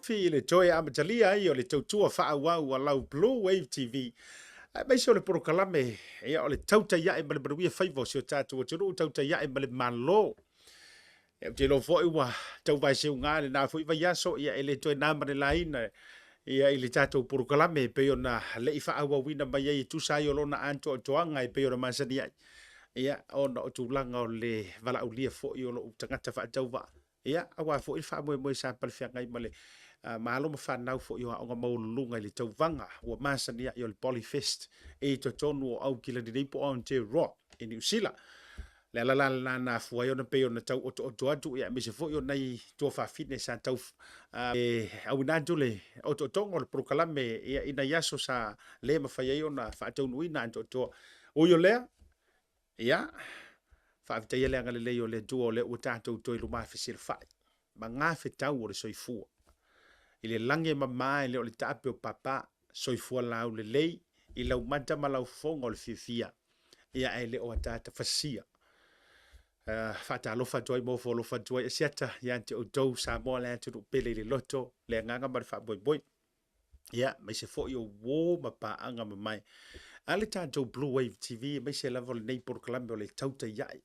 Fi le toe amatalia ai o le tautua faaauau a lau Blue Wave TV, aemaise o le polokalame, ia, o le tautai ae ma le manuia faiva o si o tatou atunuu, tautai ae ma le Malo. Ia, ou te iloa foi ua tau vaeseuga lena foi vaiaso, ia e le toe na ma le laina ia i le tatou polokalame e pei ona le i faaauauina mai ai e tusa ai o lona atoatoaga e pei ona masani ai, ia, ona o tulaga o le valaaulia foi o lou tagata faatauvaa, ia, aua foi le faamoemoe sa palefeagai ma le ma alo ma fanau foi o aoga maualuluga i le tauvaga ua masani ai o le Polyfest i totonu o Aukilani nei po o Aotearoa i Niu Sila. Le ala la lena na afua ai ona pei ona tau otooto atu, ia, aemaise foi o nai tuafafine sa tau e auina atu le otootoga o le polokalame, ia, i nai aso sa le mafai ai ona faataunuuina atoatoa. Ui o lea, ia, faafetaia le agalelei o le Atua o lea ua tatou toe lumafesilafai ma gafetau o le soifua. I le lagi e mama e le o le taape o papa, soifua laulelei i lau mata ma lau fofoga o le fiafia, ia ae le o ataata fasia. Faatalofa atu ai ma ofo alofa atu ai Asiata ia te outou Samoa le atunuu pele i le loto, le agaga ma le faamoemoe. Ia, aemaise foi o uo ma paaga mamae a le tatou Blue Wave TV, aemaise lava o lenei polokalame o le Tautai Ae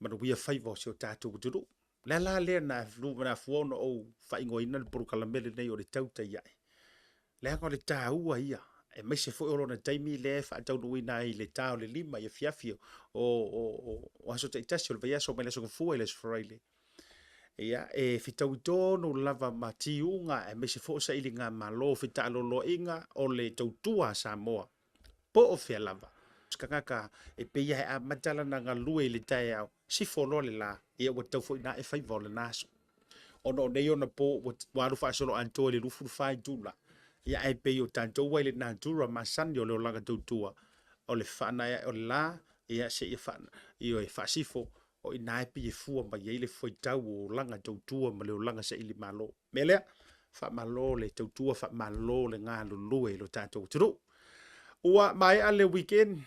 Manuia Faiva o si o tatou atunuu. O le ala lea na afua ona ou faaigoaina le polokalame lenei o le Tautai Ae, leaga o le taua ia, aemaise foi o lona taimi lea e faataunuuina ai i le ta o le 5 i afiafi o aso taitasi o le vaiaso mai le aso Gafua i le aso Faraile. Ia, e fetaui tonu lava ma tiuga aemaise foi o sailigamalo, fetaaloloaiga o le tautua a Samoa po o fea lava. Se tagata e pei lava e amata lana galue i le taeao, sifo loa le la, ia ua tatau foi ona ae faiva o lena aso. Ona o nei ona po ua alu faasoloatoa i le 24 itula, ia ae pei o tatou lava i le natura masani o le olaga tautua, o le faanaeae o le la, ia seia ioe, faasifo, o i ina e pei e fua mai ai le fuaitau o olaga tautua ma le olaga sailimalo. O le mea lea, faamalo le tautua, faamalo le galulue i lo tatou atunuu. Ua maea le weekend,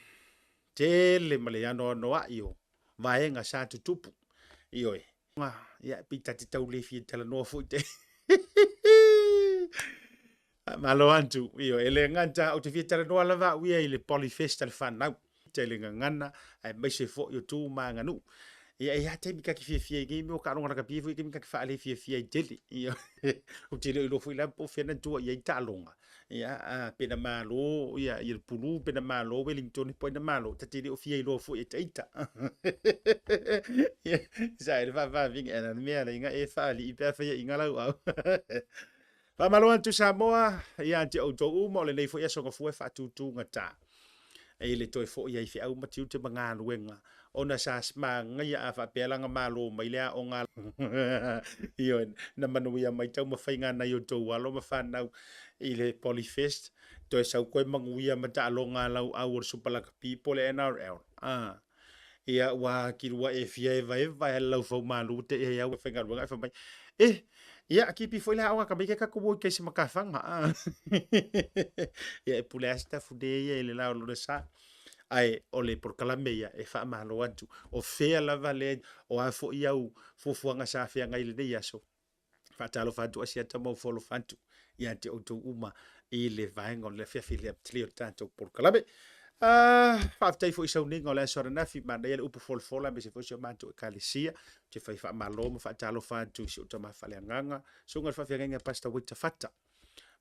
tele ma le anoanoai o vaega sa tutupu. Ioe. Ia, pei ta te tau le fia talanoa foi te. Faamalo atu. Ioe, e le gata, ou te fia talanoa lava au ia i le Polyfest a le fanau. I le gagana, aemaise foi o tu ma aganuu. Ia, e i ai taimi ta te fiafia i nei mea o taaloga lakapi foi, taimi ta te faale fiafia ai tele. Ia, ou te le o iloa foi la po o fea na tua i ai taaloga. Ia, a, pe na malo, ia, ia le pulu, pe na malo Wellington, po o ai na malo, ta te le o fia iloa foi e taita. Ia, sa e le faavavine, e na le mea le inga e faalii pe a fai e inga lau au. Faamalo atu Samoa ia te outou uma o lenei foi aso gafua e faatutugata i le toe foi ai feau ma tiute ma galuega ona sa manaia a faapea laga malo mai le aoga ioe na manuia mai taumafaiga a nai outou alo ma fanau i le Polyfest toe sau koe manuia ma taaloga a lauau o le Super Lakapi po o le NRL a Ia ua kilua e fia evaeva e ala lau fau malu te e au e faigaluega e fai mai, Eh, ia kipi foi le aoga ka mai ke tatou o i kai se makafaga. Ia e pule lava se tafune ia i le la o lona sa. Ae o le polokalame ia e faamalo atu. O fea lava lea, o a foi au fuafuaga sa feagai i lenei aso, Faatalofa atu Asiata ma ofo alofa atu ia te outou uma i le vaega o le afiafi i le amatalia o le tatou polokalame. Faafetai foi i sauniga o le aso ananafi, manaia le upu folafola aemaise foi si o matou ekalesia. Ou te fai faamalo ma faatalofa atu i si ou tama faaleagaga, susuga i le faafeagaiga Pastor Waita Fata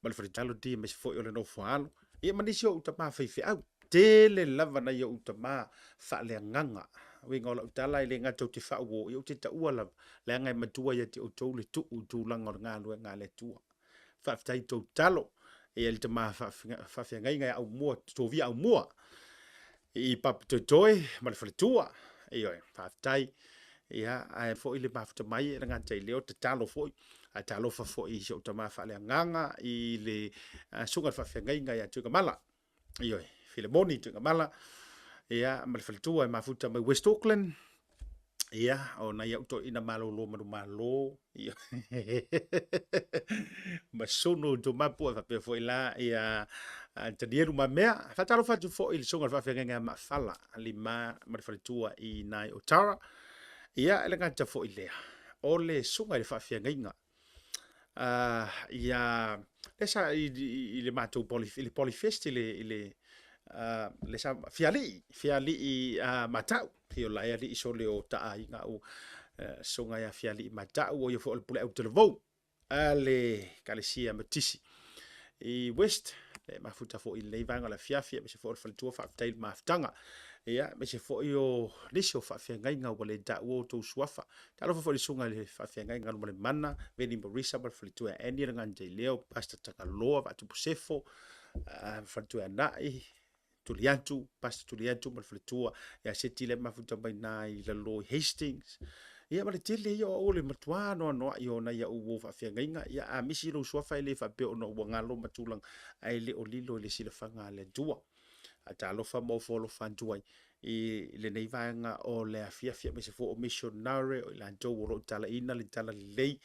ma le fale Melody aemaise foi o le nofo a alo, ia ma nisi o ou tama faifeau. Tele lava nai ou tama faaleagaga. Uiga o lau tala e le gata ou te faauo, ia ou te taua lava, leaga e matua ia te outou le tuu i tulaga o le galuega a le Atua. Faafetai i tou tatalo. E i ai le tama faafeagaiga e Aumua, Tovia Aumua i Papatoetoe ma le faletua. Ioe, faafetai. Ia, ae foi le mafuta mai e le gata i lea o tatalo foi, ae talofa foi i si ou tama faaleagaga i le susuga i le faafeagaiga ia Tuigamala. Ioe, Filemoni Tuigamala, ia, ma le faletua e mafuta mai West Auckland. Ia, o nai au toeaiina malolo manumalo, ia, ma Sunu Tumapu e faapea foi la, ia, Tanielu Mamea. Faatalofa atu foi i le susuga i le faafeagaiga ia Maafala Lima ma le faletua i Nai Otara. Ia, e le gata foi i lea, o le susuga i le faafeagaiga. Ia lea sa i le matou poly, i le Polyfest i le i le le sa Fialii, Fialii Mata'u, afio la e alii sole o taaiga au susuga ia Fialii Mata'u, o ia foi o le pule autalavou a le Ekalesia Metotisi i West, le mafuta foi i lenei vaega o le afiafi, aemaise foi o le faletua, faafetai i le mafutaga. Ia, aemaise foi o nisi o faafeagaiga ua le taua outou suafa. Talofa foi i le susuga i le faafeagaiga Galumalemana, Veni Marisa ma le faletua ia Annie Leganitaileo, Pastor Tagaloa Vaatupu Sefo, faletua ia Anai, Tuliatu, Pastor Tuliatu ma le faletua ia Seti lea mafuta mai na i lalo i Hastings. Ia ma le tele ia o au o le matua anoanoai o nai au uo faafeagaiga. Ia a misi lou suafa e le faapea ona ua galo ma tulaga, ae le o lilo i le silafaga a le Atua. Faatalofa ma ofo alofa atu ai i lenei vaega o le afiafi, aemaise foi o missionary o i latou o lo o talaiina le talalelei.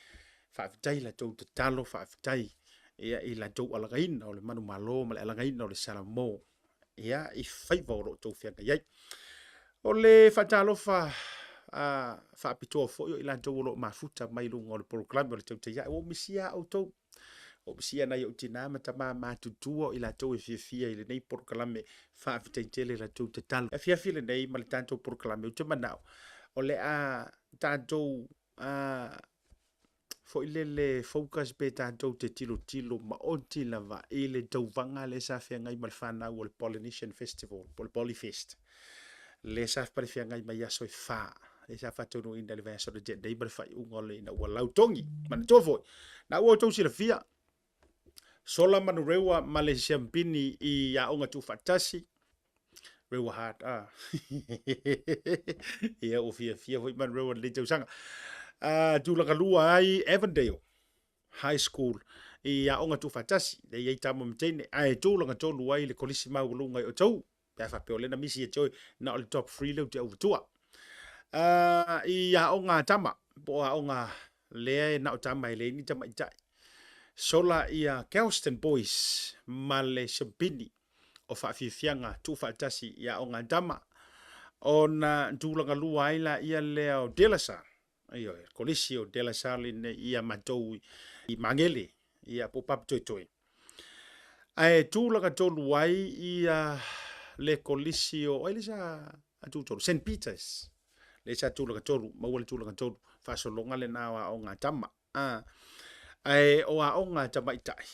Faafetai i la outou tatalo, faafetai ia i la outou alagaina o le manumalo ma le alagaina o le Salamo ia i faiva o lo o outou feagai ai. O le faatalofa faapitoa foi o i latou o lo o mafuta mai luga o le polokalame o le Tautai Ae. Ua ou misia lava outou, ua ou misia nai ou tina ma tama matutua o i latou e fiafia i lenei polokalame. Faafetai tele i la outou tatalo. Le afiafi lenei ma le tatou polokalame, ou te manao o le a tatou foi lele focus pe tatou te tilotilo maoti lava i le tauvaga lea sa feagai ma le fanau o le Polynesian Festival po o le Polyfest lea sa palefeagai mai aso e fa lea sa faataunuuina i le vaiaso na tea nei ma le faaiuga o le ina ua lautogi. Manatua foi, na ua outou silafia, sola Manurewa ma le Siampini i aoga tuufaatasi, Rewa hard, ah. Ia, ua fiafia foi Manurewa i lenei tausaga. Tulaga lua ai Avondale High School i aoga tuufaatasi, lea e i ai tama ma teine, ae tulaga tolu ai le kolisi maualuga i Otahuhu. Pe a faapea o lea na misi ia te oe, na o le top 3 lea ou te auvatua. I aoga a tama, po o aoga lea e na o tama e leai ni tamaitai. Sola ia Kelston Boys ma le Siampini o faafiafiaga tuufaatasi i aoga a tama, ona tulaga lua ai laia lea o De La Salle, ioe, Kolisi o De La Salle ia matou i Magele, ia po o Papatoetoe. Ae tulaga tolu ai ia le kolisi o, ai le sa tutolu, St. Peters, le sa tulaga tolu, maua le tulaga tolu, faasologa lena o aoga a tama. Ae o aoga a tamaitai,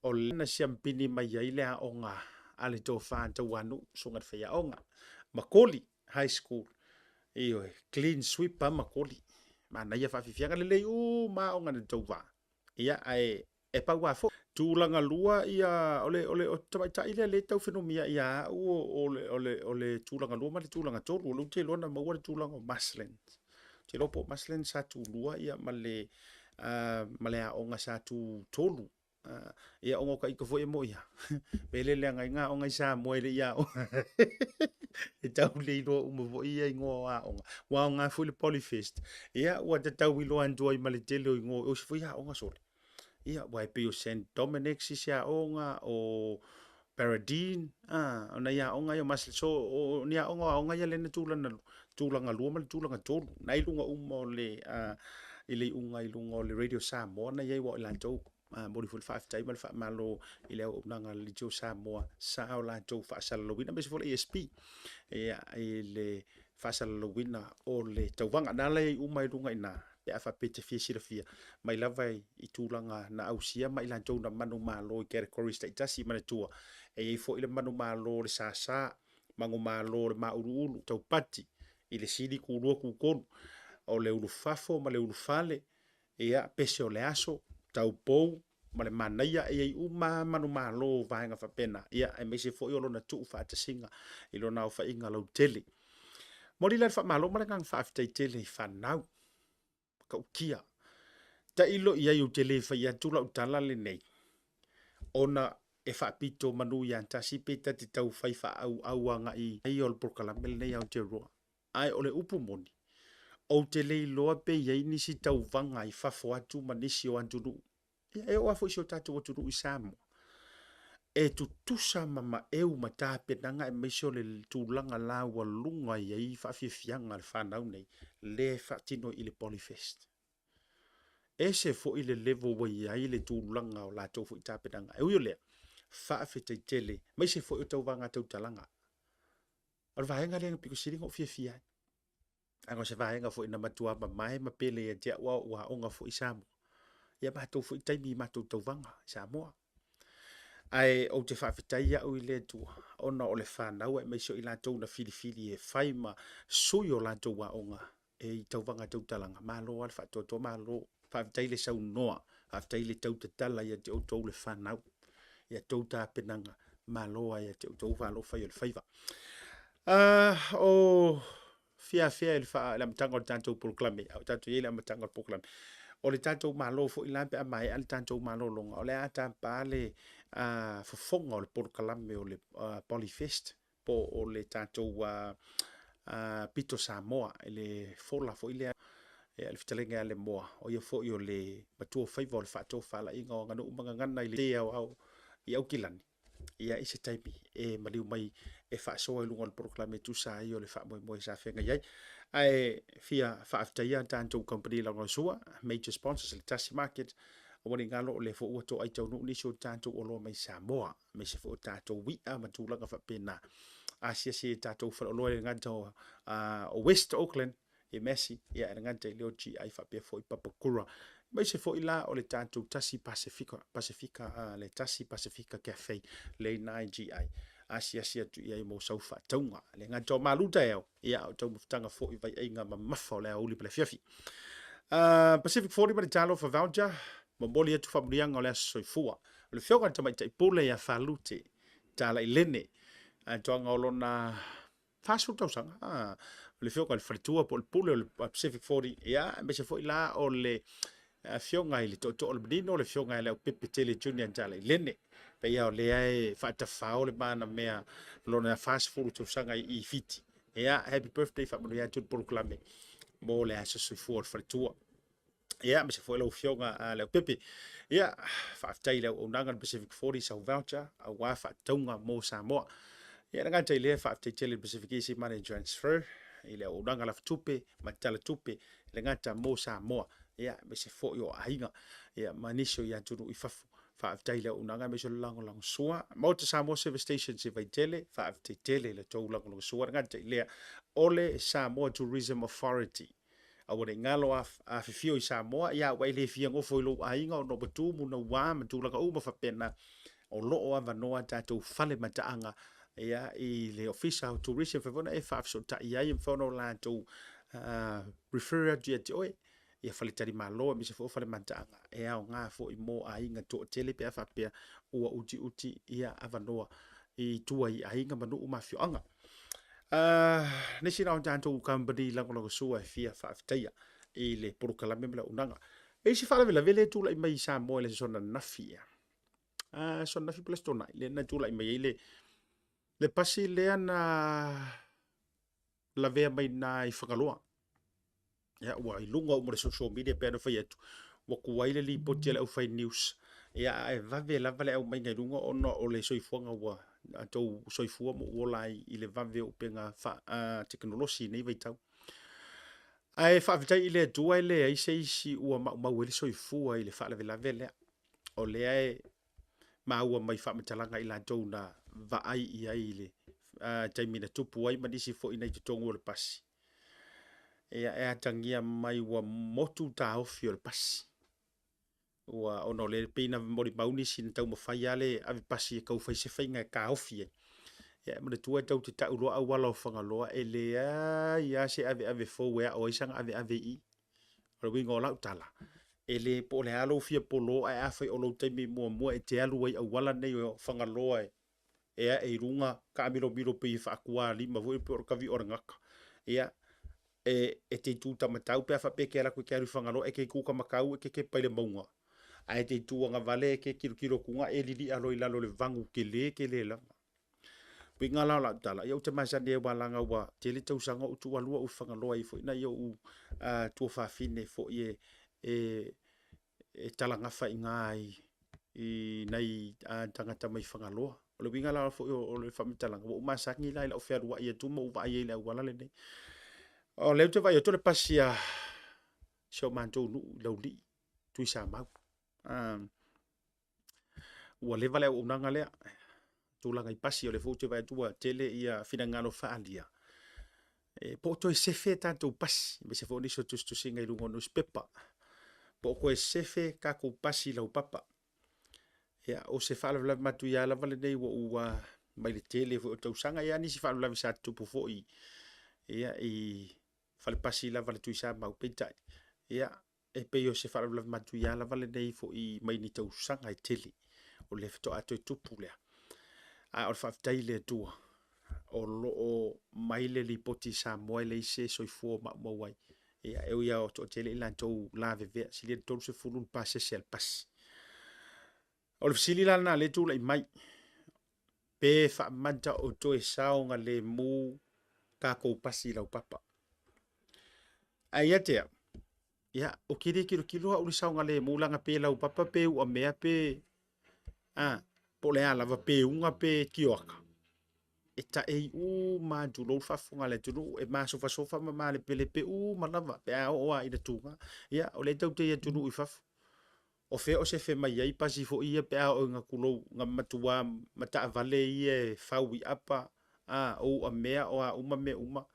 o lea na siampini mai ai le aoga a le tofa Tauanuu, susuga i le faiaoga, Makoli High School, ioe, clean sweep a Makoli, manaia faafiafiaga lelei uma aoga na tauva. Ia, ae e pau lava foi. Tulaga lua, ia, o le, o le o tamaitai lea lea e tau fenumiai ia au o, o le, o le, o le tulaga lua ma le tulaga tolu. O lea ou te iloa na maua le tulaga o Maslins. Ou te iloa po o Maslins sa tulua ia ma le, ma le aoga sa tutolu. Ia ona o ta ita foi e moi lava, mea lea e leaga ai aoga i Samoa e le i aoga e tau le iloa uma foi ia igoa o aoga. Ua aoga foi le Polyfest, ia ua ta tau iloa atu ai ma le tele o igoa o isi foi aoga sole. Ia aua e pei o Saint Dominic's isi aoga, o Paradine, o nai aoga ia o Maslin. So o ni aoga o aoga ia lea na tulaga, tulaga lua ma le tulaga tolu. Na i luga uma o le, i le iuga i luga o le Radio Samoa na i ai aua o i latou momoli foi le faafetai ma le faamalo i le auaunaga a le Radio Samoa sa o latou faasalalauina, aemaise foi le ESP ia, i le faasalalauina o le tauvaga. Na ala i ai uma i luga i ina, pe a faapea e te fia silafia mai lava i tulaga na ausia ma i latou na manumalo i categories taitasi. Manatua, e i ai foi le manumalo o le sasa, manumalo o le mauluulu, taupati i le sili tulua tutolu, o le ulufafo ma le ulufale, ia, pese o le aso, taupou ma le manaia, e i ai uma lava manumalo o vaega faapena, ia, aemaise foi o lona tuufaatasiga i lona aofaiga lautele. Momoli la le faamalo ma le agaga faafetai tele i fanau matautia. Tailo i ai ou te le fai atu lau tala lenei ona e faapito manu ia tasi pe ta te tau fai faaauau agai i o le polokalame lenei Aotearoa. Ae o le upu moni, ou te le iloa pe i ai nisi tauvaga i fafo atu ma nisi o atunuu, ia e oo lava foi i si o tatou atunuu i Samoa, e tutusa ma maeu ma tapenaga aemaise o le tulaga laualuga e i ai faafiafiaga a le fanau nei lea e faatino i le Polyfest. Ese foi le level ua i ai le tulaga o latou foi tapenaga. E ui o lea, faafetai tele, aemaise foi o tauvaga tautalaga. O le vaega lea na pito sili ona ou fiafia ai. Leaga o se vaega foi na matua mamae ma pele ia te au a o ou aoga foi i Samoa. Ia matou foi taimi i matou tauvaga i Samoa. Ae ou te faafetai au i le Atua ona o le fanau aemaise o i latou na filifili e fai ma sui o latou aoga e i tauvaga tautalaga. Malo lava le faatoatoa, malo. Faafetai le saunoa, faafetai le tautatala ia te outou le fanau, ia tou tapenaga, malo lava ia te outou faalofai o le faiva. O fiafia i le amataga o le tatou polokalame, a ua tatou i ai i le amataga o le polokalame. O le tatou Malo foi la pe a maea le tatou malologa, o le a tapa le fofoga o le polokalame o le Polyfest po o le tatou Pito Samoa i le fola foi lea le fetalaiga ia Lemoa, o ia foi o le matuaofaiva o le faatofalaiga o aganuu ma gagana i le aoao i Aukilani. Ia, i se taimi e maliu mai e faasoa i luga o le polokalame e tusa ai o le faamoemoe sa feagai ai. Ae fia faafetaia tatou kamupani lagolagosua, major sponsors, le Tasi Market, aua ne i galo o lea foi ua toai taunuu nisi o tatou oloa mai Samoa, aemaise foi o tatou i'a ma tulaga faapena. Asiasi i tatou faleoloa e le gata o West Auckland, i Massey, ia e le gata i lea o GI faapea foi Papakura. Aemaise foi la o le tatou Tasi Pasifika, Pasifika, le Tasi Pasifika Cafe lea i ina i GI. Asiasi atu i ai mo sau faatauga. E le gata o malu taeao, ia a o taumafataga foi vaiaiga mamafa o le aoauli ma le afiafi. Pacific 40 ma le Talofa Voucher, momoli atu faamanuiaga o le aso soifua. O le Afioga i le Tamaitai Pule ia Falute Talailene, atoaga o lona 40 tausaga, o le Afioga i le Faletua po o le Pule o le Pacific 40, ia, aemaise foi la o le Afioga i le Tootoo o le Manino, le Afioga ia Leaupepe Tele Junior Talailene. Pei o lea e faatafao le manamea lona 40 tausaga i Fiti. Ia, happy birthday, faamanuia atu le polokalame mo le aso soifua o le faletua. Ia, aemaise foi lau Afioga a Leaupepe. Ia, faafetai i le auaunaga a le Pacific 40 sau voucher aua faatauga mo Samoa. Ia, le gata i lea, faafetai tele i le Pacific Easy Money Transfer i le auaunaga lafatupe ma tala tupe le gata mo Samoa. Ia, aemaise foi o aiga, ia, ma nisi o i atunuu i fafo. Faafetai i le auaunaga aemaise o le lagolagosua. Maota Samoa Service Stations i Vaitele, faafetai tele i le tou lagolagosua. Le gata i lea, o le Samoa Tourism Authority. Aua ne i galo a afifio i Samoa, ia ua e le fia nofo i lou aiga ona ua tumu naua ma tulaga uma faapena. O lo o avanoa tatou fale mataaga ia, i le Ofisa o Tourism, mafai foi ona e faafesootai ai, mafai ona latou refer atu ia te oe ia faletalimalo aemaise foi o fale mataaga e aoga foi mo aiga toatele pe a faapea ua utiuti ia avanoa i tua i aiga ma nuu ma afioaga. Nisi na o tatou kamupani lagolagosua e fia faafetaia i le polokalame ma le auaunaga. E i ai se faalavelave lea e tulai mai i Samoa i le Aso Ananafi ea. Aso Ananafi po o le Aso Toonai lea na tulai mai ai le pasi lea na lavea mai na i Fagaloa. Ia, ua i luga uma o le social media pei ona fai atu, ua tuai le lipoti a le aufai news, ia, ae vave lava le aumaiga i luga ona o le soifuaga ua outou soifua ma ou ola ai i le vave o upega faatekonolosi i nei vaitau. Ae faafetai i le Atua e leai se isi ua maumau ai le soifua i le faalavelave lea. O lea e maua mai faamatalaga i latou na vaai i ai i le taimi na tupu ai ma nisi foi na i totonu o le pasi. Ia, e atagia mai ua motu taofi o le pasi. Ua, ona o lea pei na molimau nisi na taumafai lava le ave pasi e tau fai se faiga e taofi ai. Ia, e manatua e tou te tau loa auala o Fagaloa, e leai lava se aveave fou e ao ai sana aveave i i. O le uiga o lau tala, e le po o le a lou fia polo, ae afai o lou taimi muamua e te alu ai i auala nei o Fagaloa e ae i luga taamilomilo pei e faatualima foi pei o le tavi o le gata. Ia, e te itu tamatau pe a faapea e te alu atu e te alu i Fagaloa, e te itu tamatau e te tepa i le mauga, ae te itu agavale e te tilotilo atu na e lilia loa i lalo i le vanu tele tele lava. Uiga la o lau tala, ia ou te masani ai aua leaga ua tele tausaga o ou tuualua ou i Fagaloa ai foi nai ou tuafafine foi e talagafa i ina i nai tagata mai Fagaloa. O le uiga la foi o le faamatalaga, ua ou masani la i lau fealuai atu ma ou vaai ai i le auala lenei. O lea ou te vaai atu o le pasi a si o matou nuu i Laulii. Tuisamau. Ua leva le auaunaga lea, tulaga i pasi, o lea foi ou te vaai atu ua tele ia finagalo faaalia, e po o toe sefe tatou pasi, aemaise foi o nisi o tusitusiga i luga o nusipepa, po o toe sefe tatou pasi laupapa. Ia, o se faalavelave matuia lava lenei ua ou mai le tele foi o tausaga, ia nisi faalavelave sa tutupu foi ia i falepasi lava a le Tuisamau, peitai, ia, e pei o se faalavelave matuia lava lenei foi mai ni tausaga e tele, o lea faatoa toe tupu lea. A o le faafetai i le Atua, o lo o mai le lipoti i Samoa e leai se soifua o maumau ai. Ia, e ui lava ua toatele i latou lavevea, silia i le 30 le pasese a le pasi. O le fesili la lena o lea e tulai mai, pe faamata o toe saogalemu tatou pasi laupapa? Ae ia te au, ia, ou te le tilotilo au i le saogalemu leaga pe laupapa pe uamea pe a po o le a lava pe uga pe tioata, e taei uma lava tulou le faafofoga a le atunuu, e masofasofa ma malepelepe uma lava pe a oo lava ina tuga. Ia, o lea tatou te i atunuu i fafo, o fea o sefe mai ai pasi foi ia pe a oo ina tulou, ina matua mataavale ia e fau i apa, a, o uamea o a uma mea uma.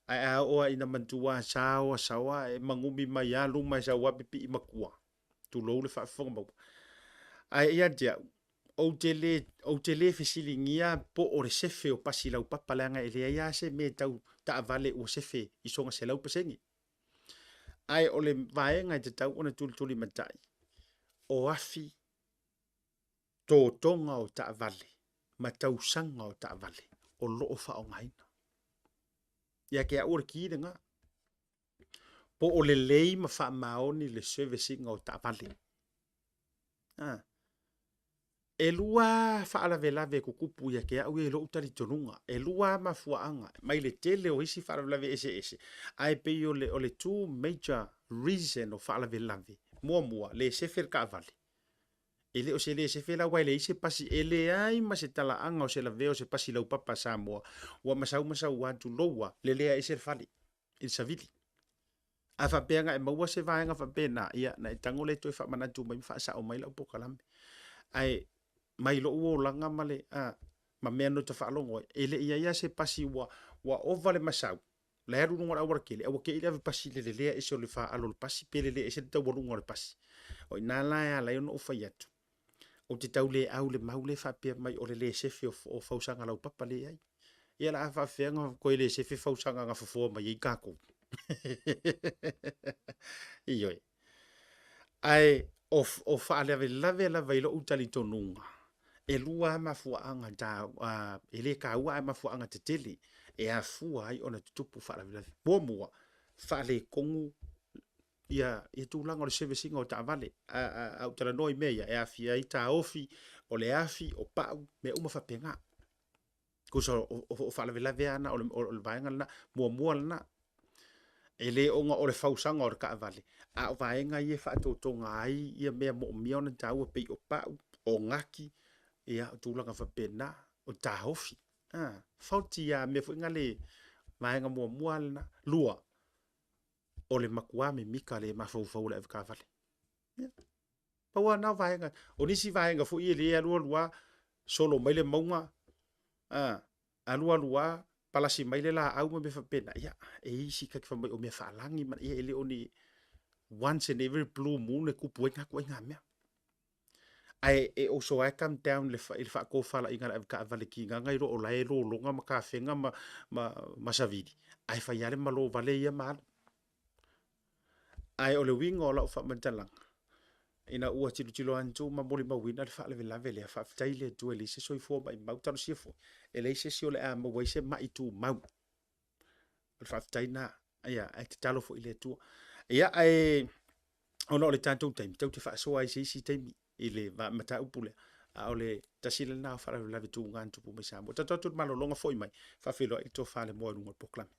Ae a oo lava ina matua saoasaoa e manumi mai lava luma e sau lava pipii ma tua, tulou le faafofoga maua. Ae ia te au, ou te le fesiligia po o le sefe o pasi laupapa leaga e leai lava se mea tau taavale ua sefe i sona 100%. Ae o le vaega e tatau ona tulitulimatai, o afi totoga o taavale ma tausaga o taavale o lo o faaaogaina. Ia te au o le ki lena. Po o lelei ma faamaoni le service ina o taavale. E lua faalavelave e tutupu ia te au ia i lou talitonuga. E lua lava mafuaaga mai le tele o isi faalavelave eseese, ae pei o le two major reason o faalavelave. Muamua, le sefe le taavale. E le o se le sefe la aua e leai se pasi, e leai ma se talaaga o se lavea o se pasi laupapa a Samoa ua masau masau lava tulou lava, lelea ese le fale i le savili. A faapea na e maua se vaega faapena, ia na e tago lea e toe faamanatu mai ma faasao mai lau polokalame. Ae mai lou olaga ma le a, ma mea na ota faalogo ai, e le i i ai lava se pasi ua ova le masau, la e alu i luga o le aualatele, ae ua te i le avepasi i le lelea ese o le faalo o le pasi pe lelea ese le taualuga o le pasi. O i ina la e ala ai ona ou fai atu, ou te tau le au i le mau lea e faapea mai o le le sefe o fausaga laupapa. Leai. Ia o le a faapefea ona toe le sefe fausaga na fofoa mai ai tatou? Ioe. Ae o faalavelave lava i lou talitonuga, e lua lava mafuaaga ta, e le taua ae mafuaaga tetele e afua ai ona tutupu faalavelave. Muamua, faaletonu ia tulaga o le service ina o taavale. A ou talanoa i mea ia, e aafia ai taofi, o le afi, o pau, mea uma faapena. Tusa o faalavelave lava na, o le vaega lena, muamua lena. E le ona o le fausaga o le taavale, a o vaega ia e faatotoga ai ia mea moomia ona taua pei o pau, o nati, ia, o tulaga faapena, o taofi. Faulty lava mea foi na le vaega muamua lava lena. Lua, o le matua mimita le mafaufau o le avetaavale. Ia, pau lava na o vaega. O nisi vaega foi e le alu alu lava solo mai le mauga, alu alu lava palasi mai le laau ma mea faapena. Ia, e i ai isi ta te fai mai o mea faalagi, ma ia e le o ni once in every blue moon e tupu ai na ituaiga mea. Ae e also lava e come down i le faatofalaiga a le avetaavale tigaga iloa o la e lologa ma tafega ma savili, ae fai lava le malo vale ia ma alu. Ae o le uiga o lau faamatalaga, ina ua tilotilo atu ma molimauina le faalavelave lea, faafetai i le Atua e leai se soifua maimau, talosia foi e leai se isi o le a maua ai se mai tumau. O le faafetai lena, ia, ae tatalo foi i le Atua. Ia, ae ona o le tatou taimi, tatou te faasoa ai i se isi taimi i le mataupu lea, a o le tasi lena o faalavelave tuga na tupu mai Samoa. Tatou atu i le malologa foi mai, faafeiloai le tofa le moa i luga o le polokalame.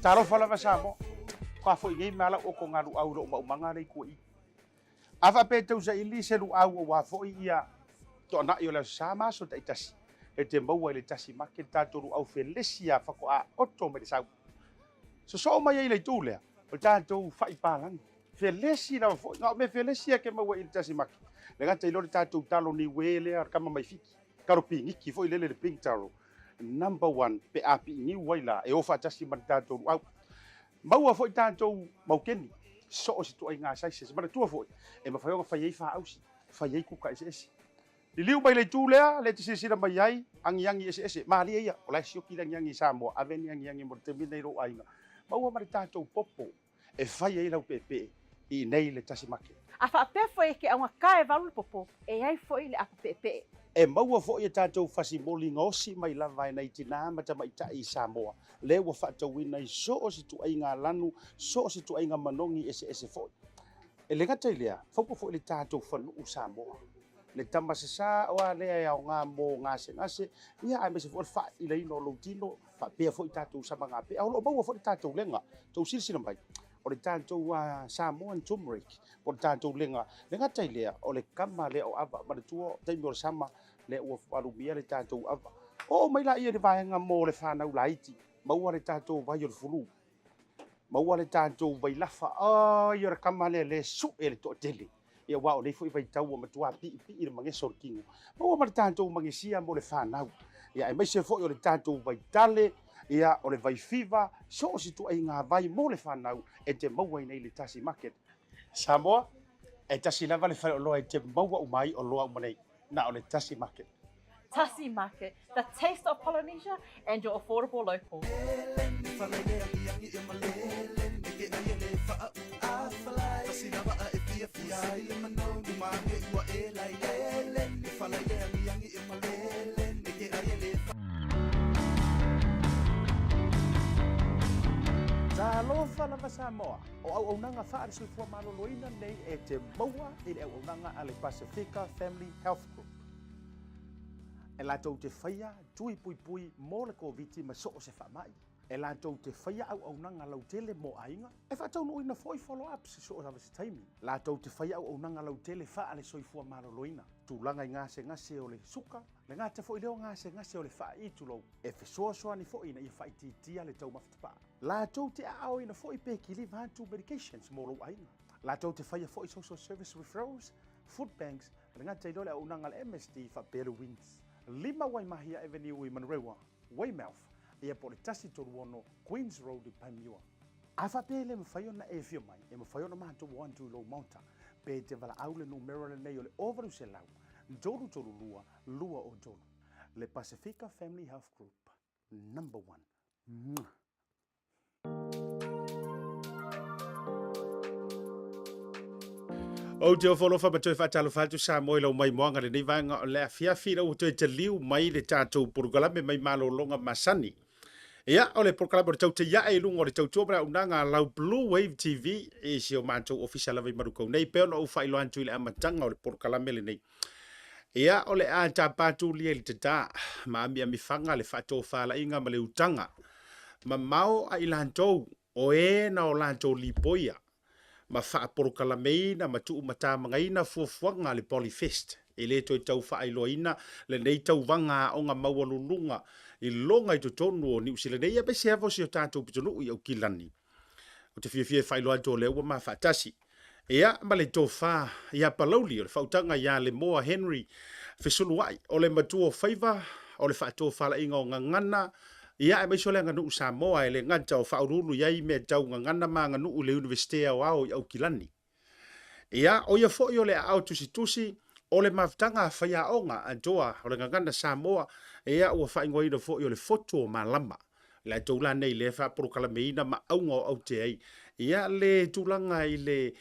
Talofa lava Samoa, faatoa foi nei ma lau otogaluau i lou maumaga lea i tua i. A faapea e tausaili se luau aua foi ia toanai o le Aso Sa ma aso taitasi, e te maua i le tasi make le tatou luau felesi a faatoa oto mai le sau. Sosoo mai ai i le itu lea, O le tatou fai palagi, felesi lava foi, na o mea felesi lava e te maua i le tasi maki. Le gata i lea o le tatou talo niue lea o le kama mai Fiti, talo piniki foi lele le pink taro, number one pe a piiniu ai la, e o faatasi ma le tatou luau. Maua foi tatou maukeni, so o se ituaiga sizes. Manatua foi, e mafai ona fai ai faausi, fai ai kuka eseese. Liliu mai le itu lea, lea e te silasila mai ai, agiagi eseese, malie ia, o la e sioki le agiagi i Samoa, ave ni agiagi mo le taimi lenei i lou aiga. Maua ma le tatou popo e fai ai lau peepee i inei i le tasi make. A faapea foi e ke augata e valu le popo, e i ai foi le apo peepee. E maua foi e tatou fasimoli gaosi mai lava e nai tinā ma tamaitai i Samoa, lea ua faatauina i so o se ituaiga lanu, so o se ituaiga manogi eseese foi. E le gata i lea, faupa foi le tatou fanuu Samoa, le tama sasā oa lea e aoga mo gasegase, ia aemaise foi o le faailaina o lou tino, faapea foi tatou samagapea. O lo o maua foi le tatou lega, tou silasila mai, o le tatou Samoan turmeric, po o le tatou lega. Le gata i lea, o le kama lea o ava, manatua taimi o le sama, lea ua alumia le tatou ava. Oo mai laia i le vaega mo le fanau laiti, maua le tatou vai o le fulu, maua le tatou vailafa, ai o le kama lea le sue le toatele. Ia aua o nei foi vaitau ua matua piipii le mageso o le tino. Maua ma le tatou magesia mo le fanau. Ia aemaise foi o le tatou vaitale, ia o le vaifiva, so o se ituaiga vai mo le fanau e te maua i nei le Tasi Market. Samoa, e tasi lava le faleoloa e te maua uma ai oloa uma nei, na o le Tasi Market. Tasi Market, the taste of Polynesia and your affordable local. Talofa lava Samoa, o auaunaga faale-soifua maloloina nei e te maua i le auaunaga a le Pasefika Family Health Group. E latou te faia tui puipui mo le Koviti ma so o se faamai. E latou te faia auaunaga lautele mo aiga, e faataunuuina foi follow-ups i so o lava se taimi. Latou te faia auaunaga lautele faale-soifua maloloina, tulaga i gasegase o le suka, le gata foi lea o gasegase o le faai'i tulou, e fesoasoani foi ina ia faaitiitia le taumafa tapaa. Latou te aaoina foi pe kiliva atu medications mo lou aiga. Latou te faia foi social service referrals, food banks, le gata i lea o le auaunaga a le MSD faapea le WINS. 5 Waimahia Avenue i Manurewa, Weymouth, ia po o le 136 Queens Road i Panmure. A faapea e le mafai ona e afio mai, e mafai ona matou o atu i lou maota, pe e te valaau le numera lenei o le 0800 332 203. Le Pasefika Family Health Group, number one. Mwah! Ou te ofo alofa ma toe faatalofa atu Samoa i lau maimoaga lenei vaega o le afiafi lau ua toe taliu mai le tatou polokalame mai malologa masani. Ia, o le polokalame o le tautaiae i luga o le tautua ma le auaunaga a lau Blue Wave TV i si o matou ofisa lava i Manukau nei, pei ona ou faailoa atu i le amataga o le polokalame lenei. Ia, o le a tapa atu lia i le tatā ma amiamifaga le faatofalaiga ma le utaga mamao a i latou o e na o latou lipoia ma faapolokalameina ma tuumatamagaina fuafuaga a le Polyfest. E le toe tau faailoaina lenei tauvaga aoga maualuluga i loga i totonu o Niu Sila nei, aemaise lava o si o tatou pitonuu i Aukilani. Ou te fiafia e faailoa atu o lea ua ma faatasi. Ia, ma le tofa ia Palauli, o le faautaga ia Lemoa Henry Fesuluai, o le matua o faiva, o le faatofalaiga o gagana, ia aemaise o le aganuu Samoa e le gata o faauluulu i ai mea tau gagana ma aganuu i le Iunivesite Aoao i Aukilani. Ia, o ia foi o le aao tusitusi o le mafutaga a faiaoga atoa o le gagana Samoa, ia ua faaigoaina foi o le Fotu o Malama. Latou la nei lea faapolokalameina ma auga o aute ai ia le tulaga i le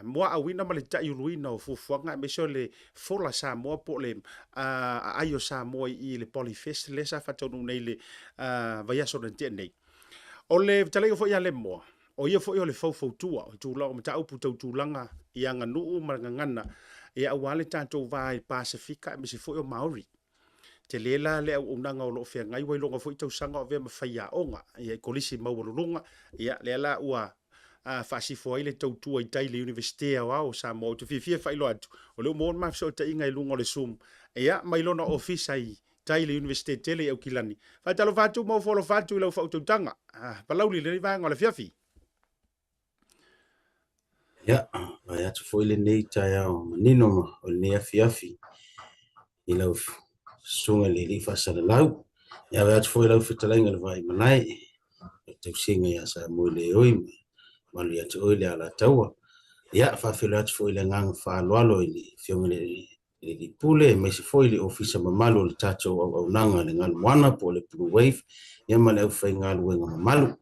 muaauina ma le taiuluina o fuafuaga aemaise o le fola Samoa po o le aai o Samoa i i le Polyfest lea sa faataunuu nei le vaiaso na tea nei. O le fetalaiga foi ia Lemoa, o ia foi o le faufautua o tulaga o mataupu tau tulaga i aganuu ma gagana ia aua le tatou va i Pasefika aemaise foi o Maori. Tele la le auaunaga o lo o feagai, ua iloga foi tausaga o avea ma faiaoga ia i kolisi maualuluga, ia lea la ua faasifo ai le tautua i tai i le Iunivesite Aoao o Samoa. Ou te fiafia e faailoa atu, o lea ua maua le ma fesootaiga i luga o le Zoom, ia mai lona ofisa i tai i le Iunivesite tele i Aukilani. Faatalofa atu ma ofo alofa atu i lau faautautaga. Palauli i lenei vaega o le afiafi. Ia, vae atu foi lenei taeao manino ma o lenei afiafi i lau susuga i le alii faasalalau. Ia, vae atu foi lau fetalaiga i le Vaimalae, le tausiga ia Samoeleoi ma malu ia te oe le Alataua. Ia, faafeiloai atu foi i le agaga faaaloalo i le Afioga i le i le Pule aemaise foi le Ofisa mamalu o le tatou auaunaga le Galumoana po o le Blue Wave ia ma le aufaigaluega mamalu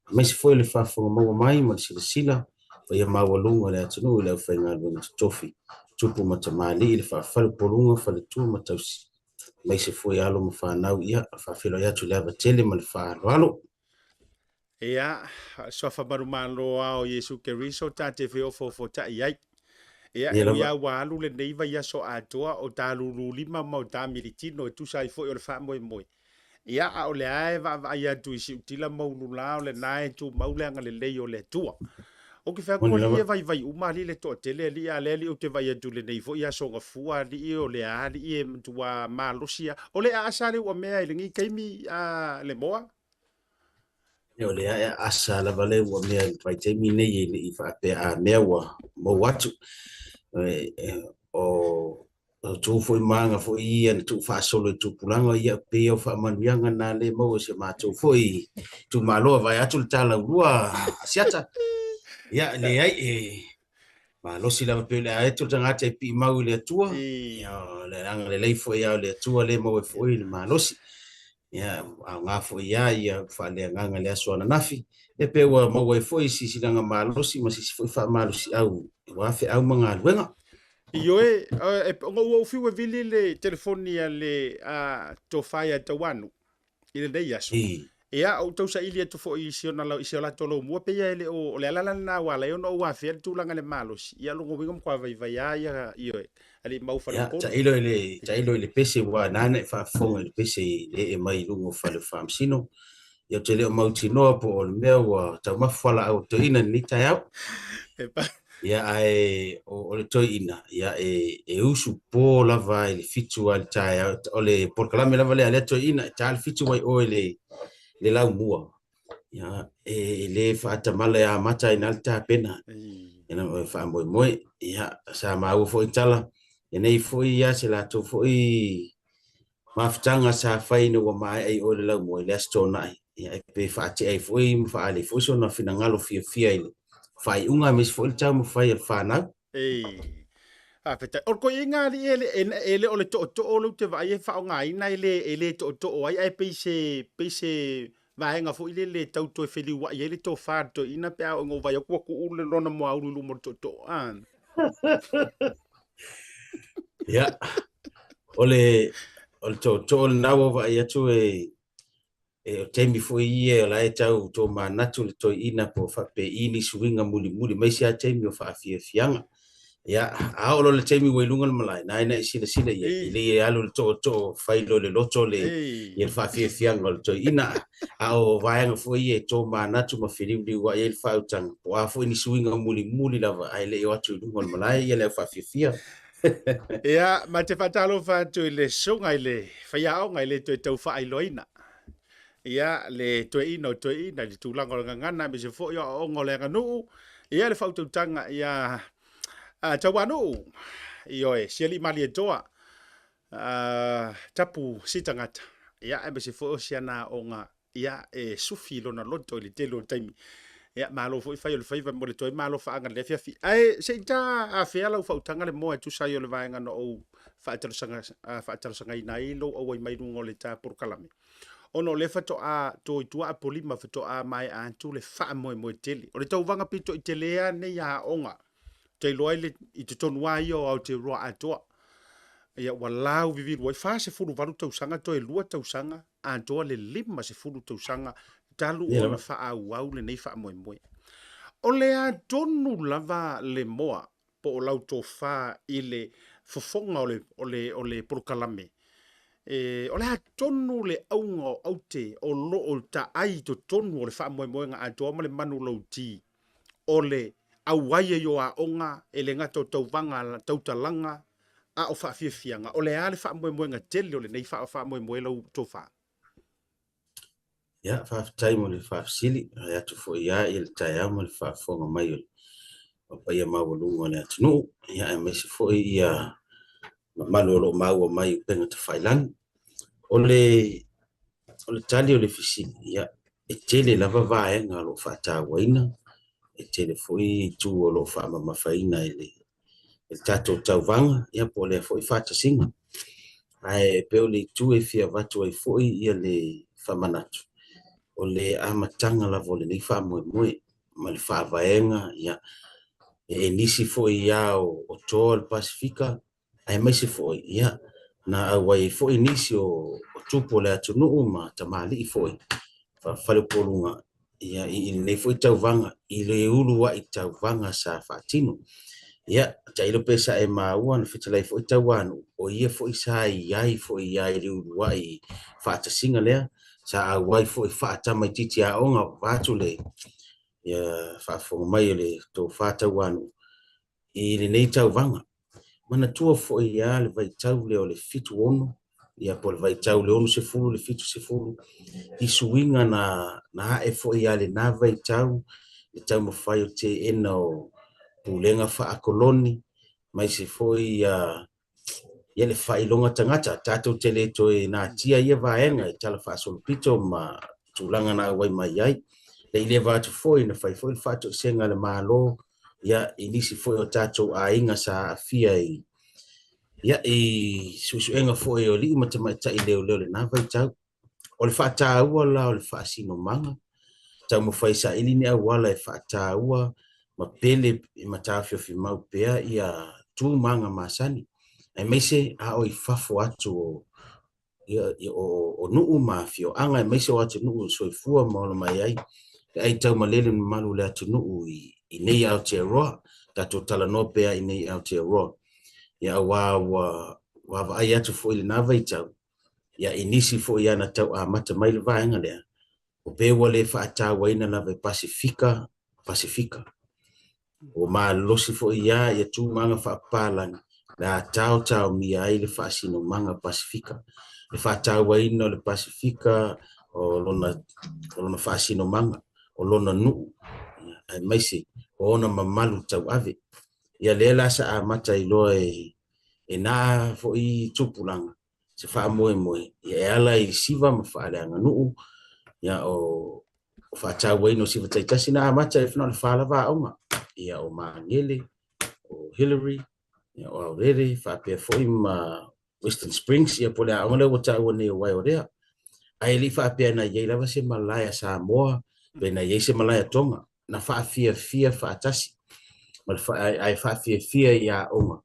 aemaise foi le faafofoga maua mai ma le silasila paia maualuga o le atunuu i le aufaigaluega totofi tupu ma tamalii le faafalepoluga faletua ma tausi aemaise foi alo ma fanau ia faafeiloai atu i le ava tele ma le faaaloalo. Ia, suafa manumalo lava o Iesu Keriso ta te feofoofotaʻi ai. Ia, e ui lava ua alu lenei vaiaso atoa o ta lululima ma o ta militino e tusa ai foi o le faamoemoe, ia, a o lea e vaavaai atu i siutila ma ulula o lena e tumau le agalelei o le Atua. Ou te fai atu, alii e vaivai uma alii le toatele alii, a o lea alii ou te vaai atu i lenei foi aso gafua alii o le a alii e matua malosi lava. O le aasa le uamea i lenei taimi a le moa? O le ae asa lava le ua mea i le vaitaimi nei e le i faapea a mea ua maua atu. O tu foi ma aga foi ia na tuufaasolo i tupulaga ia pei o faamanuiaga na le maua i si o matou foi itumalo e vae atu le talaulua Asiata. Ia leai e malosi lava pei o le a eto le tagata e piimau i le Atua. Ia o le agalelei foi lava o le Atua lea e maua ai foi le malosi. Ia aoga foi lava ia faaleagaga i le aso ananafi. Ia pe ua maua ai foi sisilaga malosi ma sisi foi faamalosiau aua feau ma galuega. Ioe, ona ua ou fiu e vili le telefoni a le Tofa ia Tauanu i lenei aso. Ia, ou tausaili atu foi i si ona i si o latou laumua, pei e le o, o le ala la lena ua ala ai ona ou afea le tulaga i le malosi. Ia, o lona uiga ua matua vaivai lava ia, ioe, alii mau Ia, faletolu. tailo i le, tailo i le pese ua nāna e faafofoga i le pese i le ee mai i luga o fale o Faamasino. Ia, ou te le o mautinoa po o le mea ua taumafa fualaau a le toeaina i lenei taeao. E pa. Ia, ae o, o le toeaina, ia, e, e usu po lava i le 7 lava i le taeao. O le polokalame lava lea a lea toeaina, e ta le 7 ai oe i le, le laumua. Ia, e le faatamala e amata ai i ina le tapena. Ia, e faamoemoe. Ia, sa maua foi tala, e nei foi ia se latou foi mafutaga sa fai ina ua maea i o i le laumua i le Aso Toonai. Ia, e pe faatea ai foi ma faaali ai foi sona finagalo fiafia i le faaiuga aemaise foi le taumafai a le fanau. Ei. Faafetai. O le toeaiina alii e le, e le o le tootoo lea ou te vaai e faaaogaina e le, e le tootoo ai, ae pei se, pei se vaega foi lele e tau toe feliuai ai le tofa a le toeaina pe a oo ina ou vaai atu ua tuu le lona moaulu i luma o le tootoo. Ah. Ia, o le, o le tootoo lena ua vaai atu e, E o taimi foi ia o la e tau tomanatu le toeaina po o faapei ni suiga mulimuli mai se taimi o faafiafiaga. Ia, a oo loa le taimi ua i luga o le malae, na ina e silasila i ai, e lei e alu le tootoo fai loa i le loto le, ia le faafiafiaga o le toeaina. A o vaega foi ia e tomanatu ma feliuliuai ai le faautaga, po o a foi ni suiga mulimuli lava ae le i o atu i luga o le malae ia le au faafiafia. Ia, ma te faatalofa atu i le susuga i le faiaoga e le toe tau faailoaina. Ia, le toeaina o toeaina i le tulaga o le gagana aemaise foi o aoaoga o le aganuu. Ia, le faautautaga ia Tauanuu, ioe, Sialii Malietoa, Tapu Sitagata, ia, aemaise foi o si ana aoga ia, e sufi lona loto i le tele o taimi. Ia, malo foi fai o le faiva mo le toe malofaaga i le afiafi. Ae se i ta afea lau faautaga le moa e tusa ai o le vaega na ou faatalosagaina ai lou auai mai luga o le ta polokalame. Ona o lea faatoa to i tua Apolima faatoa maea atu le faamoemoe tele. O le tauvaga pito i tele lava nei a aoga. Ou te iloa i totonu lava ia o Aotearoa atoa. Ia, ua lauvivilu ai 48 tausaga toe 2 tausaga atoa le 50 tausaga talu ona faaauau lenei faamoemoe. O le a tonu lava le moa po o lau tofa i le fofoga o le, o le, o le polokalame? E, o le a tonu le auga o aute o lo o taai i totonu o le faamoemoega atoa ma le manulauti o le auai ai o aoga e le gata o tauvaga tautalaga a o faafiafiaga? O le a le faamoemoega tele o lenei faamoemoe lau tofa? Ia, faafetai mo le faafesili. Vae atu foi ia i le taeao ma le faafofoga mai o ma paia maualuga o le atunuu, ia aemaise foi ia mamalu o lo o maua mai i upega tafailagi. O le o le tali o le fesili, ia e tele lava vaega o lo o faatauaina, e tele foi itu o lo o faamamafaina e le e le tatou tauvaga, ia po o lea foi faatasiga. Ae pei o le itu e fia avatu ai foi ia le faamanatu, o le amataga lava o lenei faamoemoe ma le faavaega, ia, e nisi foi ia o toa o le Pasefika, aemaise foi, ia, na auai ai foi nisi o tupu o le atunuu ma tamalii foi faa-faleupoluga, ia, i lenei foi tauvaga, i le uluai tauvaga sa faatino. Ia, tailo pe sa e maua na fetalai foi Tauanuu, o ia foi sa i ai foi ia i le uluai faatasiga lea, sa auai foi faatamaitiiti aoga vaeatu le ia faafofoga mai o le tofa Tauanuu i lenei tauvaga. Manatua foi lava le vaitau lea o le 76, ia po o le vaitau le 60 le 70, i suiga na na ae foi lava i lena vaitau, le taumafai o le teena o pulega faakoloni, aemaise foi ia ia le faailoga tagata. Tatou te le toe natia ia vaega i tala faasolopito ma tulaga na auai mai ai. Le i leva atu foi na fai foi le faatoesega a le Malo ia i nisi foi o tatou aiga sa aafia i ia i suesuega foi o alii ma tamaitai leoleo i lena vaitau. O le faataua la o le faasinomaga, taumafai saili ni auala e faataua ma pele ma taofiofimau pea ia tu ma aga masani, aemaise a o i fafo atu o ia, o nuu ma afioaga, aemaise o atunuu e soifua ma ola mai ai le aitaumalele mamalu o le atunuu i nei Aotearoa. Tatou talanoa pea i nei Aotearoa, ia, aua ua vaavaai atu foi i lena vaitau, ia, i nisi foi ia na tau amata mai le vaega lea, o pe ua le faatauaina lava e Pasefika, Pasefika. Ua malosi foi ia ia tulaga faapapalagi le a taotaomia ai le faasinomaga Pasefika, le faatauaina o le Pasefika, o lona, o lona faasinomaga, o lona nuu, aemaise o ona mamalu tauave. Ia lea la sa amata ai loa e na foi tupulaga se faamoemoe ia e ala i siva ma faaleaganuu, ia o faatauaina o siva taitasi na amata e na o le fa lava aoga, ia o Magele, o Hillary, ia o Aurere, faapea foi ma Western Springs, ia po o le aoga lea ua taua nei o Waiorea. Ae le i faapea na i ai lava se malae a Samoa, pe na i ai se malae a Tonga, na faafiafia faatasi ma le ae faafiafia i aoga.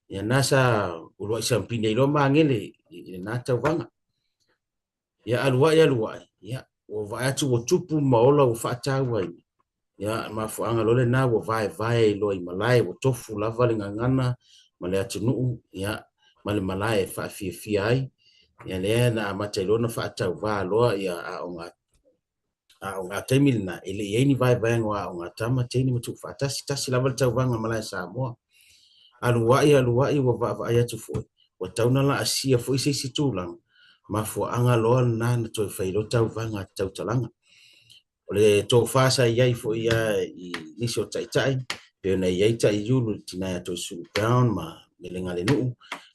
Ia na sa uluai siampini ai loa Magele i lena tauvaga. Ia alu ai alu ai, ia ua vaai atu ua tupu ma ola ua faatauaina. Ia mafuaaga loa lena ua vaevae ai loa i malae, ua tofu lava le gagana ma le atunuu, ia ma le malae e faafiafia ai. Ia lea na amata ai loa ona faatauvā loa ia aoga A o ngā taimi lena, e le i ai ni vaevaega o aoga a tama, teine ma tuufaatasi, tasi lava le tauvaga malae Samoa. Alu ai, alu ai, ua vaavaai atu foi, ua tatau ona laasia foi se isi tulaga, mafuaaga loa lena na toe fai loa tauvaga a tautalaga. O le tofa sa i ai foi ia i nisi o taitai, pei ona i ai Taiulu, le tina ia Toesulu Brown ma Melegalenuu,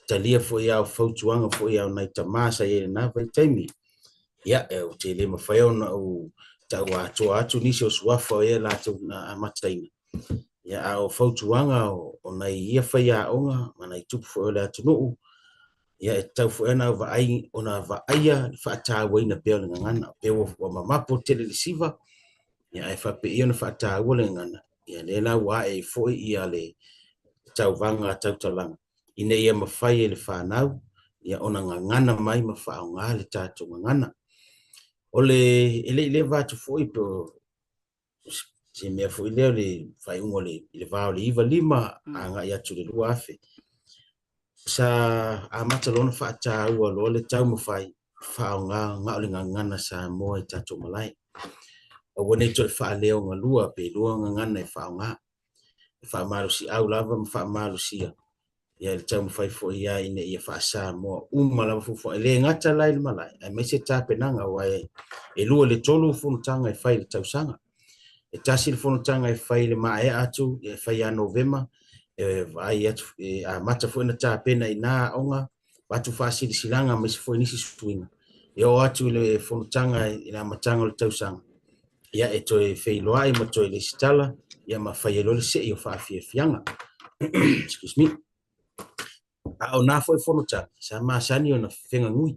talia foi ia o fautuaga foi ia o nai tama sa i ai i lena vaitaimi. Ia, ou te le mafai ona ou tau atoa atu nisi o suafa o ia latou na amataina. Ia, a o fautuaga o nai ia faiaoga ma nai tupu foi o le atunuu, ia, e tatau foi ona vaai, ona vaaia le faatauaina pea o le gagana. Pe ua mamapo tele le siva, ia, ae faapei ona faataua le gagana, ia, lea la ua ae ai foi ia le tauvaga tautalaga ina ia mafai e le fanau ia ona gagana mai ma faaaoga le tatou gagana. O le, e le i leva atu foi pe o se mea foi lea o le faaiuga o le, i le va o le 95 agai atu i le 2000, sa amata loa ona faataua loa le taumafai faaaoga na o le gagana Samoa i tatou malae. Aua ne i toe faaleogalua pe lua gagana e faaaoga. E faamalosiau lava ma faamalosia ia le taumafai foi ia ina ia faa-Samoa uma lava fuafuaga. E le gata la i le malae, aemaise tapenaga, aua e 2 i le 3 fonotaga e fai i le tausaga. E tasi le fonotaga e fai i le maea atu, e fai ia Novema, e vaai atu, e amata foi ona tapena i na aoga, avatu faasilasilaga aemaise foi nisi suiga. E oo atu i le fonotaga i le amataga o le tausaga, ia e toe feiloai ma toe lesitala, ia ma fai ai loa le sei o faafiafiaga. Excuse me. A o na foi fonotaga, sa masani ona fegagui.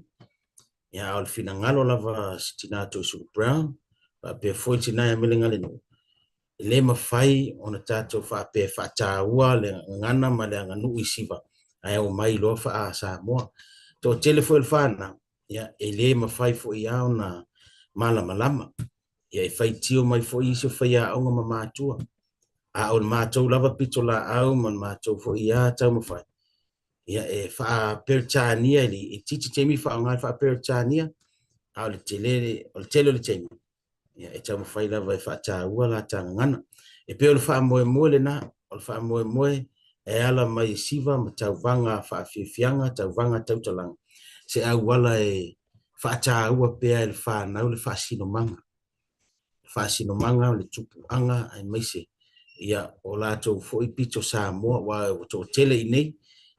Ia, a o le finagalo lava si tina Toesulu Brown, faapea foi le tina ia Melegalenuu, e le mafai ona tatou faapea e faataua le gagana ma le aganuu i Siva, ae omai loa faa-Samoa. Toatele foi o le fanau, ia, e le mafai foi lava ona malamalama. Ia, e faitio mai foi isi o faiaoga ma matua. A o le matou lava pitolaau ma le matou foi lava taumafai, ia, e faa-Peretania, e itiiti taimi faaaoga le faa-Peretania, a o le tele o le tele o le taimi, ia, e taumafai lava e faataua la ta gagana. E pei o le faamoemoe lena, o le faamoemoe e ala mai i Siva ma tauvaga faafiafiaga, tauvaga tautalaga, se auala e faataua pea e le fanau le faasinomaga. Faasinomaga, le tupuaga aemaise ia o latou foi pito Samoa, aua ua toatele i inei,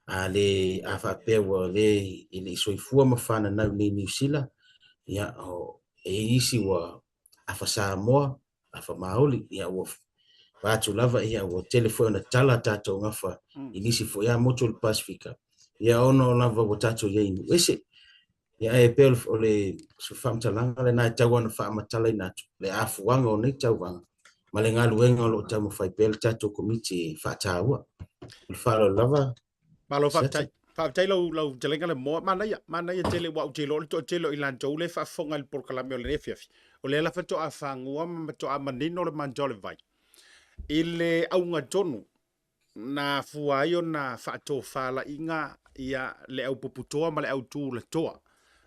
a le a faapea ua le e le i soifua ma fananau i inei i Niu Sila, ia o e i ai isi ua afa Samoa, afa Maoli, ia ua vaeatu lava, ia ua tele foi ona tala tatou gafa i nisi foi lava motu o le Pasefika, ia ona o lava ua tatou i ai i nuu ese. Ia e pei o le faamatalaga lena e tau ona faamatalaina atu le afuaga o nei tauvaga ma le galuega o lo o taumafai pea le tatou Komiti e faataua. Ma le faaaloalo lava. Malo faafetai. Faafetai lau lau fetalaiga le moa. Manaia, manaia tele aua ou te iloa o le toatele o i latou lea e faafofoga i le polokalame o lenei afiafi. O lea la faatoa fagua ma matoa manino le manatu o le vai i le auga tonu na afua ai ona faatofalaiga ia le au puputoa ma le au tulatoa.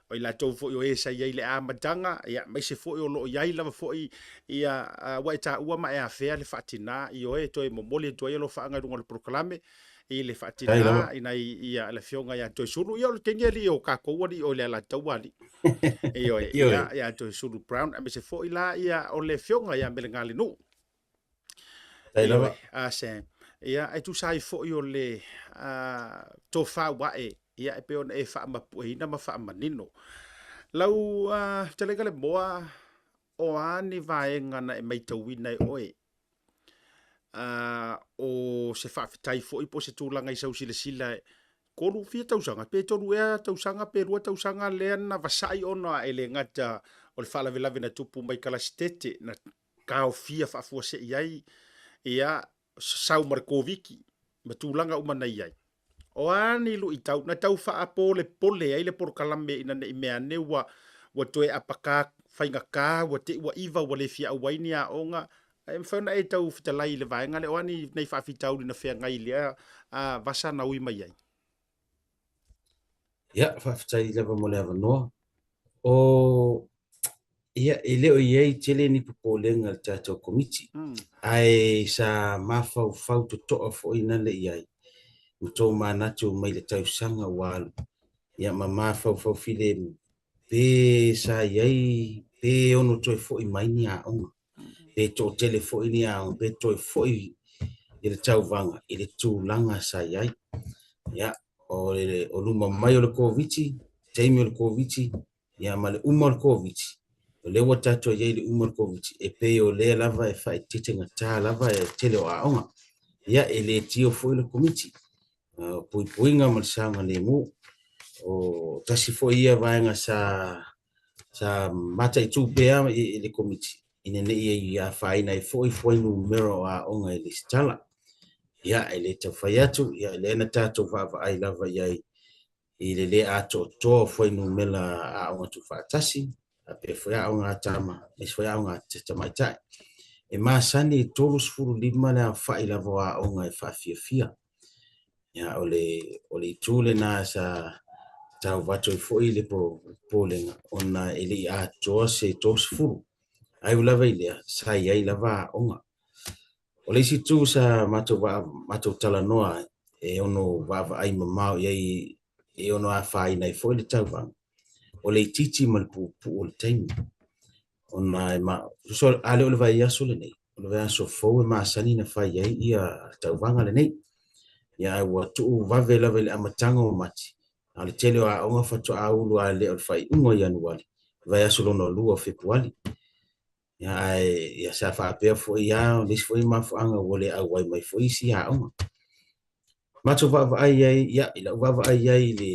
O i latou foi o e sa i ai i le amataga, ia, aemaise foi o lo o i ai lava foi ia, ua e taua ma e afea le faatina, ioe, toe momoli atu ai alofaaga i luga o le polokalame i le faatina i nai, ia, le afioga ia Toesulu, ia o le teine alii o kakou alii o le Alataua alii. Ioe, ia, ia Toesulu Brown, aemaise foi la ia o le afioga ia Melegalinuu. Tai lava. A se, ia, e tusa ai foi o le tofa ua ae, ia, e pei ona e faamapueina ma faamanino. Lau fetalaiga le moa, o a ni vaega na e maitauina e oe, o se faafetai foi po o se tulaga i sau silasila e 3 fia tausaga, pe 3 ea tausaga pe 2 tausaga lea na vasai ona e le gata o le faalavelave na tupu mai Kalasitete, na taofia faafuasei ai ia sau ma le Koviti ma tulaga uma na i ai. O a ni luitau na tau faapolepole ai le polokalame ina ne i mea ane ua ua toe apaka faigata ua te i ua iva ua le fia auai ni aoga, e mafai ona e tau fetalai i le vaega lea, o a ni nai faafitauli na feagai i lea vasa na ui mai ai? Ia, faafetai lava mo le avanoa. O Ia, e le o i ai tele ni popolega i le tatou Komiti, ae sa mafaufau totoa foi nale i ai ma tomanatu mai le tausaga ua alu, ia ma mafaufau filemu pe sa i ai pe ono toe foi mai ni aoga, pe toatele foi ni aoga, pe toe foi i le tauvaga i le tulaga sa i ai. Ia, o luma mai o le Koviti, taimi o le Koviti, ia ma le uma o le Koviti, o lea ua tatou i ai i le uma o le Koviti, e pei o lea lava e faaeteetegatā lava e tele o aoga. Ia, e le tio foi le Komiti o Puipuiga ma le Saogalemu. O tasi foi ia vaega sa sa mataitu pea e le Komiti, ina ne i afaina ai foi fuainumera o aoga e lesitala. Ia, e le tau fai atu, ia, lea na tatou vaavaai lava i ai i le lē atoatoa o fuainumera aoga tuufaatasi, faapea foi aoga a tama, aemaise foi aoga a tamaitai. E masani e 35 le aofai lava o aoga e faafiafia. Ia, o le, o le itu lena sa tauvato ai foi le popolega ona e le i atoa se 30. Ae ui lava i lea, sa i ai lava aoga. O le isi itu sa matou matou talanoa ai, e ono vaavaai mamao i ai e ono afaina ai foi le tauvaga, o le itiiti ma le puupuu o le taimi. Ona e ma, tusa a le o le vaiaso lenei, o le vaiaso fou e masani na fai ai ia tauvaga lenei. Ia ae ua tuu vave lava i le amataga o Mati, a o le tele o aoga faatoa ulu lava le o le faaiuga o Ianuali, vaiaso lona lua o Fepuali. Ia ae ia sa faapea foi lava o le isi foi mafuaaga ua le auai mai foi isi aoga. Matou vaavaai ai, ia i lau vaavaai ai i le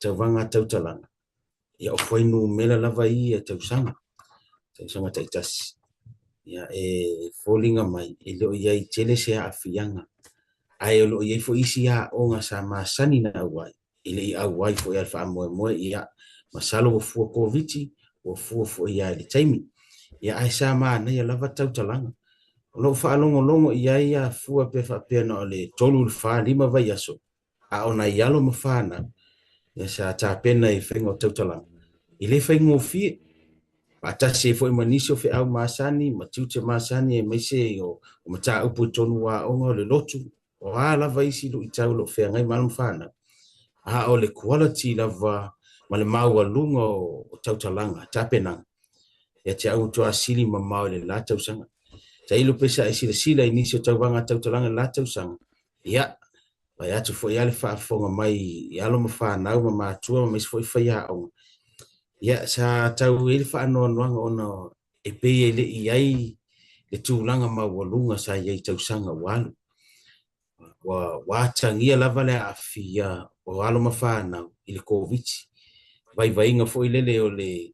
tauvaga tautalaga, ia o fuainumera lava ia tausaga, tausaga taitasi. Ia e foliga mai e le o i ai tele se aafiaga, ae o lo o i ai foi isi aoga sa masani na auai, e le i auai foi a le faamoemoe, ia masalo ua fua Koviti, ua fua foi ia i le taimi. Ia ae sa manaia lava tautalaga. O lou faalogologo i ai a fua pe faapea na o le 3 i le 4, 5 vaiaso, a o nai alo ma fanau, ia sa tapena i faiga o tautalaga, e le faigofie. Faatasi ai foi ma nisi o feau masani ma tiute masani aemaise o mataupu i totonu o aoga o le lotu, o a lava isi luitau o lo o feagai ma alo ma fanau, a o le quality lava ma le maualuga o tautalaga, tapenaga, ia te au matua sili mamao i le la tausaga. Tailo pe sa e silasila i nisi o tauvaga tautalaga i le la tausaga, ia, vaai atu foi lava le faafofoga mai i alo ma fanau ma matua ma isi foi faiaoga, ia, sa tau i ai le faanoanoaga ona e pei e le i i ai le tulaga maualuga sa i ai i tausaga ua alu. Ua atagia lava le aafia o alo ma fanau i le Koviti. Vaivaiga foi lele o le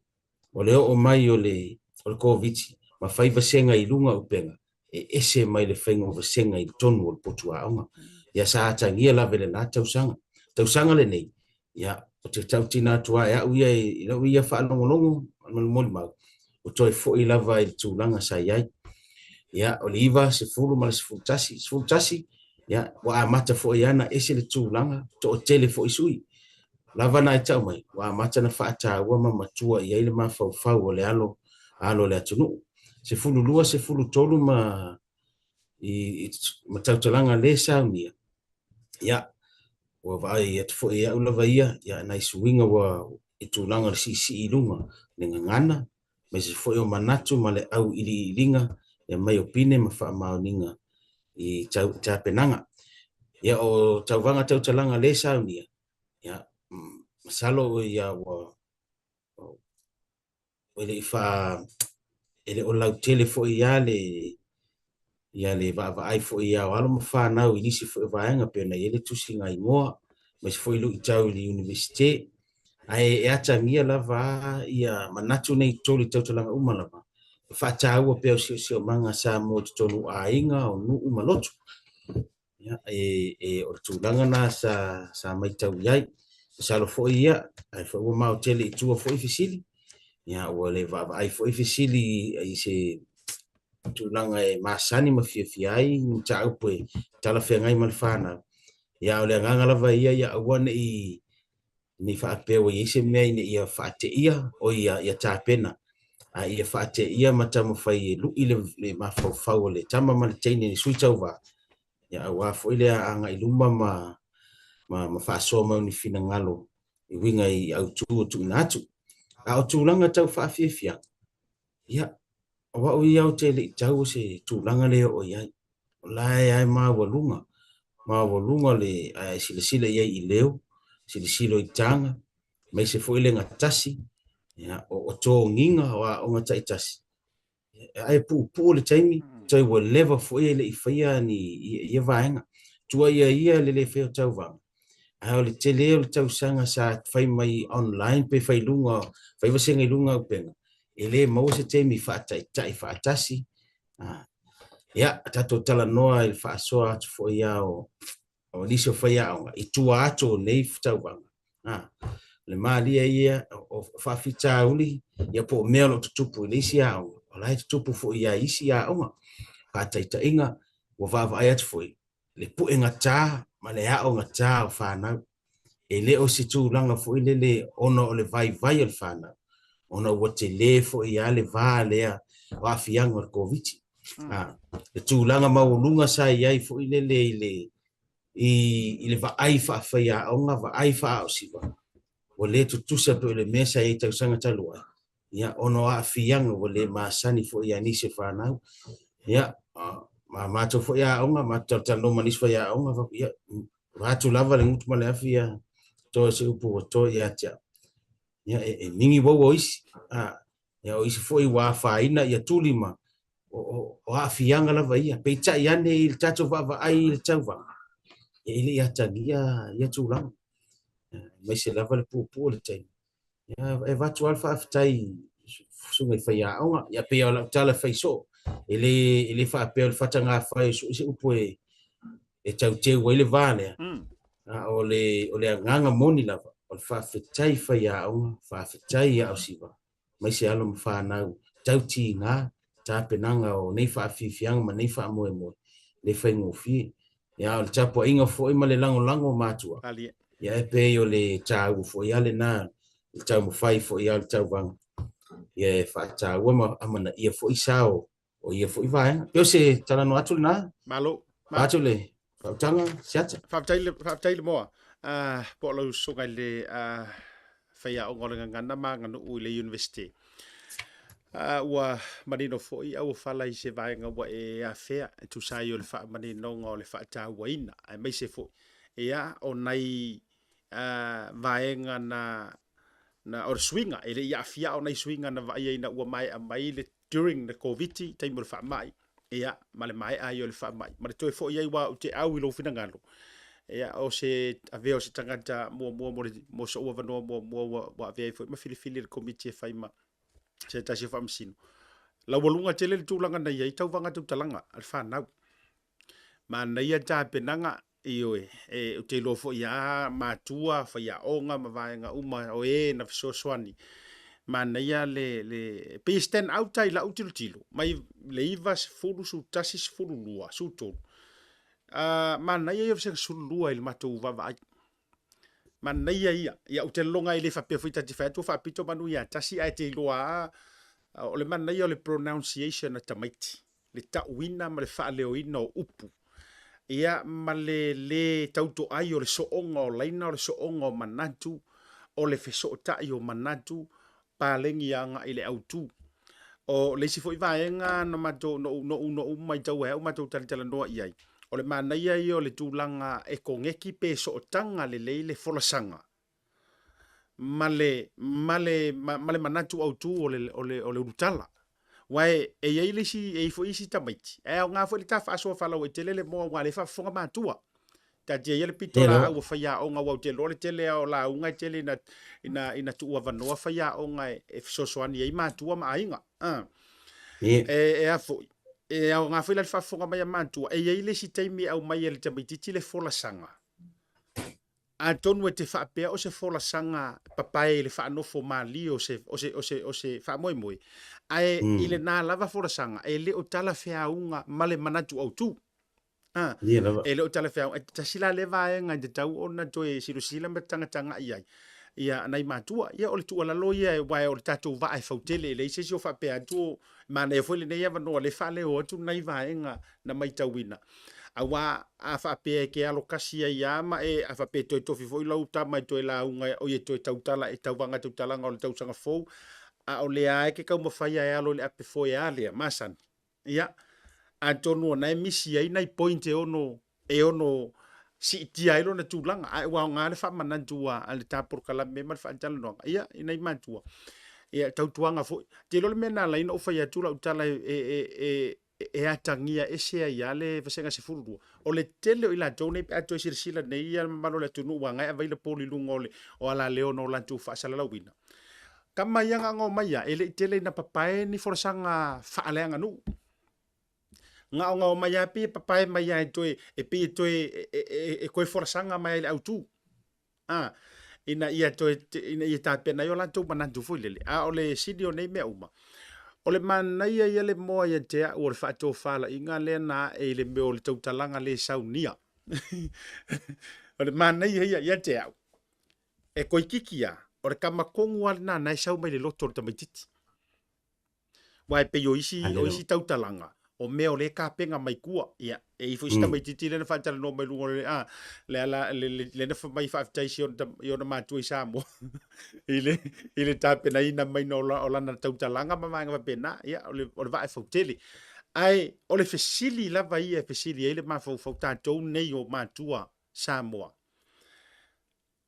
o le oo mai o le o le Koviti ma fai vasega i luga o upega, e ese mai le faiga o vasega i totonu o le potu aoga. Ia sa atagia lava i le la tausaga. Tausaga lenei, ia, ou te tautina atu lava e au ia i lau ia faalogologo ma le molimau, ua toe foi lava i le tulaga sa i ai. Ia, o le 9, 10 ma le 11, 11, ia, ua amata foi lava ona ese le tulaga, toatele foi sui. Lava na e tau mai, ua amata ona faataua ma matua i ai le mafaufau o le alo, alo o le atunuu. 12, 13 ma i, ma tautalaga le saunia, ia, ua vaai atu foi e au lava ia, ia, nai suiga ua i tulaga o le siisii i luga, le gagana, aemaise foi o manatu ma le auiliiliga ia mai o pine ma faamaoniga i tau tapenaga. Ia, o tauvaga tautalaga le saunia, ia, masalo ia ua e le i faa e le o lautele foi ia le ia le vaavaai foi ia o alo ma fanau i nisi foi o vaega pei ona i ai le tusiga igoa, aemaise foi luitau i le Iunivesite. Ae e atagia lava ia manatu nei i totonu i tautalaga uma lava, e faataua pea o siosiomaga Samoa i totonu o aiga, o nuu ma lotu. Ia, e, e, o le tulaga na sa, sa maitau i ai. Masalo foi ia, ai foi ua mao tele i tua foi fesili. Ia, ua le vaavaai foi fesili i se tulaga e masani ma fiafia ai ni mataupu e talafeagai ma le fanau. Ia, o le agaga lava ia, ia aua ne i ne i faapea ua i ai se mea ina ia faateia, o ia, ia tapena, a ia faateia ma taumafai e lui le, le mafaufau o le tama ma le teine i sui tauva, ia aua foi le agai luma ma, ma, ma faasoa mai ni finagalo i uiga i autu o tuuina atu. A o tulaga tau faafiafiaga, ia, o au ia ou te le i tau o se tulaga lea o i ai. O la e ai maualuga, maualuga le ae silasila i ai i leo, silasilo i taga, aemaise foi le gatasi, ia, o, o togiga o aoga taitasi. Ae puupuu le taimi, toe ua leva foi e le i faia ni ia vaega. Tuaia ia le le faia o tauvaga, ae o le tele o le tausaga sa fai mai online pe fai luga, fai vasega i luga o upega, e le maua se taimi faataitai faatasi. Ia, tatou talanoa i le faasoa atu foi ia o, o nisi o faiaoga i tua atu o nei tauvaga. O le malie ia o faafitauli ia po o mea o lo o tutupu i le isi aoga, o la e tutupu foi ia isi aoga. Faataitaiga, ua vaavaai atu foi le puegata ma le aogata o fanau. E le o se tulaga foi lele ona o le vaivai o le fanau, ona ua tele foi lava le va lea o aafiaga o le Koviti. Le tulaga maualuga sa i ai foi lele i le, i, i le vaai faafaiaoga, vaai faaosiva, ua le tutusa pei o le mea sa i ai tausaga talu ai, ia, ona o aafiaga ua le masani foi ia nisi o fanau. Ia, ma matou foi aoga, matou talatalanoa ma nisi faiaoga, fai atu, ia, vaeatu lava le gutu ma le afi ia toe se upu ua toe ia te au. Ia, e migi uaua o isi, a, ia, o isi foi ua afaina ia tuli ma o aafiaga lava ia. Peitai ane i le tatou vaavaai i le tauvaga, ia, e le i atagia ia tulaga, aemaise lava le puupuu o le taimi. Ia, e avatu lava le faafetai i susuga i faiaoga. Ia, pei lava o lau tala e fai soo, e le faapea o le fatagafai o so o se upu e tauteu ai le va lea, a o le agaga moni lava, o le faafetai i faiaoga, faafetai i ausiva, aemaise alo ma fanau tau tiga tapenaga o nei faafiafiaga ma nei faamoemoe, le faigofie. Ia, o le tapuaiga foi ma le lagolago o matua, ia, e pei o le taua foi lava lena, le taumafai foi lava o le tauvaga, ia e faataua ma amanaia foi sao o ia foi vaega. Pei o se talanoa atu lena. Malo. Vaeatu le faautaga, Siata. Faafetai le, faafetai le moa. Po o lau susuga i le faiaoga o le gagana ma aganuu i le University. Ua manino foi auofala i se vaega ua e afea e tusa ai o le faamaninoga o le faatauaina, aemaise foi ia o nai vaega na o le suiga e le i aafia o nai suiga na vaaia ina ua maea mai le during the Koviti, taimi o le faamai, ia, ma le maea ai o le faamai, ma le toe foi ai aua ou te au i lou finagalo, ia, o se avea o se tagata muamua mo le, mo so'u avanoa muamua ua avea ai foi ma filifili e le Komiti e fai ma se tasi o Faamasino. Laualuga tele le tulaga na i ai tauvaga tautalaga a le fanau. Manaia tapenaga, Ioe, e, ou te iloa foi lava matua, faiaoga ma vaega uma o e na fesoasoani. Manaia le, le, e pei e stand out lava i lau tilotilo, mai le 9, 10, 11, 12, 13. Manaia ia o le vasega 12 i le matou vaavaai. Manaia ia. Ia, ou te lagona e le faapea foi ta te fai atu ua faapito manu ia tasi, ae te iloa lava, o le manaia o le pronunciation a tamaiti. le tauina ma le faaleoina o upu, ia ma le lē tautoai o le sooga o laina, o le sooga o manatu, o le fesootai o manatu, paleni agai i le autu. O le isi foi vaega na matou, noʻu, noʻu, noʻu maitau ai au matou talatalanoa i ai, o le manaia ia o le tulaga e koneki pe sootaga lelei le folasaga ma le, ma le, ma le manatu autu o le, o le, o le ulutala. Aua e, e i ai le isi, e i ai foi isi tamaiti, ae aoga foi le ta faasoa faalauaitele le moa aua o lea e faafofoga matua. Taatia ia le pito laau o faiaoga aua ou te iloa le tele lava o lauga e tele ina, ina, ina tuuavanoa faiaoga e, e fesoasoani ai matua ma aiga. E, e a foi, e aoga foi la le faafofoga mai a matua. E i ai le isi taimi e aumai e le tamaitiiti le folasaga. Atonu e te faapea o se folasaga papae i le faanofo malie o se, o se, o se, o se faamoemoe, ae i lena lava folasaga, e le o talafeauga ma le manatu autu. A, e le o talafeauga. E tasi la lea vaega e tatau ona toe silasila ma tagatagai ai ia nai matua. Ia o le tuualalo ia, aua o le tatou vaa e fautele, e leai se isi o faapea atu o Manaia foi lenei avanoa le faaleo atu nai vaega na maitauina. Aua a faapea e te alo kasi ai lava ma e, a faapea e toe tofi foi lau tama e toe lauga oi e toe tautala e tauvaga tautalaga o le tausaga fou, a o lea lava e te taumafai e alo i le ape foe a lea, masani. Ia, atonu o na e misi ai nai point e ono e ono siitia ai lona tulaga, ae ua aoga le faamanatu a le ta polokalame ma le faatalanoaga, ia, i nai matua. Ia, tautuaga foi. Te iloa le mea na ala ai ona ou fai atu lau tala e atagia ese ai lava le vasega 12. O le tele o i latou nei pe a toe silasila nei ia le mamalu o le atunuu aua na e available i luga o le o alaleo na o latou faasalalauina. Tama ia na ona omai lava, e le i tele ina papae ni folasaga faaleaganuu. Gaogao mai lava pei e papae mai lava e toe, e pei e toe, e toe folasaga mai lava i le autu, a, ina ia toe, ina ia tapena ai o latou manatu foi lele. A o le sili o nei mea uma, o le manaia ia le moa ia te au o le faatofalaiga lea na ae i le mea o le tautalaga le saunia. O le manaia ia ia te au, e toeitiiti lava, o le tama tonu lava lena na e sau mai le loto o le tamaitiiti. Aua e pei o isi, o isi tautalaga, o mea o lea e tapena mai tua. Ia, e i ai foi si tamaitiiti lea na faatalanoa mai luga o le, a, le ala, le, le, lea na fai mai faafetai si ona, i ona matua i Samoa i le, i le tapenaina maina o, la, o lana tautalaga ma vaega faapena. Ia, o le, o le vaa e fautele. Ae o le fesili lava ia e fesili ai le mafaufau tatou nei o matua Samoa,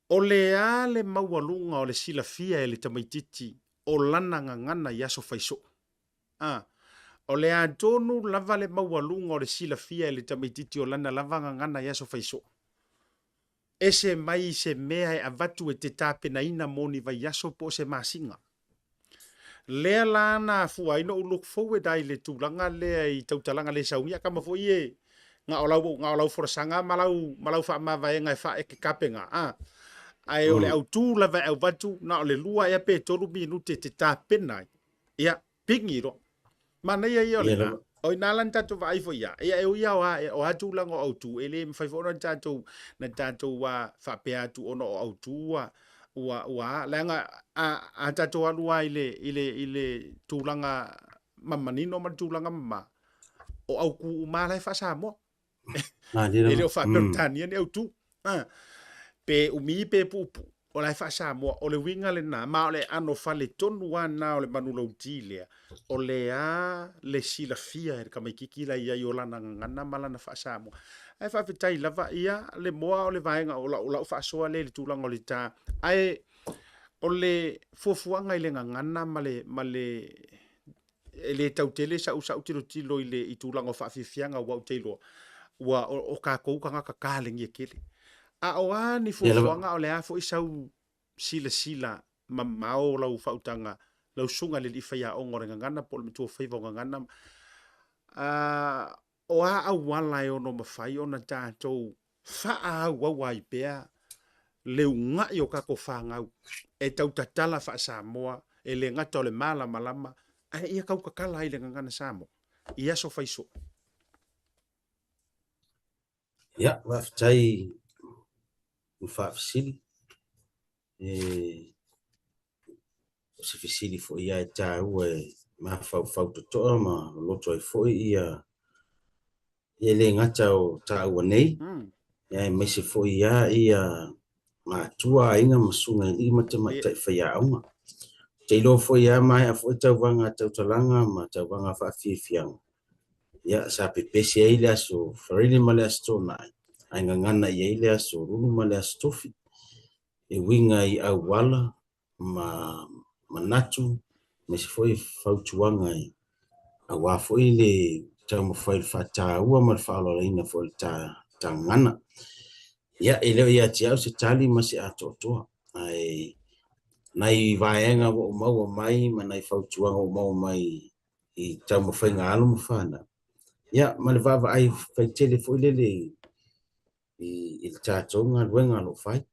o le a le maualuga o le silafia e le tamaititi o lana gagana i aso faisoo? A. O le a tonu lava le maualuga o le silafia e le tamaititi o lana lava gagana i aso faisoo? Ese mai i se mea e avatu e te tapenaina mo ni vaiaso po o se masina. Lea la na afua ai noʻu look forward ai i le tulaga lea i tautalaga le saunia kama foi e na o lau, na o lau folasaga ma lau, ma lau faamavaega e fa, e ke kapena, a. Ae o le autū lava e auvatu, na o le 2 ea pe 3 minute e te tapena ai. Ia, pigi loa. Manaia ia o lena. O ina la na tatou vaai foi ia. Ia e ui lava o a, o a tulaga o autū, e le mafai foi ona tatou, na tatou faapea atu ona o autū ua, ua, ua a. Leaga a, a tatou alu lava i le, i le, i le tulaga ma manino ma le tulaga mama, o autū uma lava la e faa-Samoa. E le o faa-Peretania ni autū. Pe umi pe puupuu, o la e faa-Samoa. O le uiga lena, ma o le aano faletonu lava lena o le manulauti lea, o le a le silafia e le tamaititi la i ai o lana gagana ma lana faa-Samoa. Ae faafetai lava, ia, le moa o le vaega o lau, lau faasoa lea i le tulaga o le ta. Ae o le fuafuaga i le gagana ma le, ma le e le tau tele sa'u sa'u tilotilo i le i tulaga o faafiafiaga aua ou te iloa ua o, o tatou tagata talegia tele. A o a ni fuafuaga o le a foi sau silasila mamao lau faautaga lau susuga i le alii faiaoga o le gagana po o le matuafaiva o gagana a o a auala e ono mafai ona tatou faaauau ai pea le uga'i o tatou fanau e tau tatala faa-Samoa, e le gata o le malamalama, ae ia tau tatala ai le gagana Samoa i aso faisoo. Ia, faafetai mo faafesili. E, o se fesili foi ia e taua e mafaufau totoa ma loloto ai foi ia e le gata o taua nei, ia aemaise foi ia ia matua, aiga ma susuga i alii ma tamaitai faiaoga. Ou te iloa foi ia maea foi tauvaga tautalaga ma tauvaga faafiafiaga, ia sa pepesi ai le aso Farile ma le aso Toonai, ae gagana i ai le aso Lulu ma le aso Tofi, e uiga i auala ma manatu aemaise foi fautuaga e aua foi le taumafai i le faataua ma le faaaloaloina foi o le ta gagana. Ia, e le o ia te au se tali ma se atoatoa, ae nai vaega ua ou maua mai ma nai fautuaga ua ou maua mai i taumafaiga a alo ma fanau, ia, ma le vaavaai faitele foi lele i le tatou galuega o lo o fai.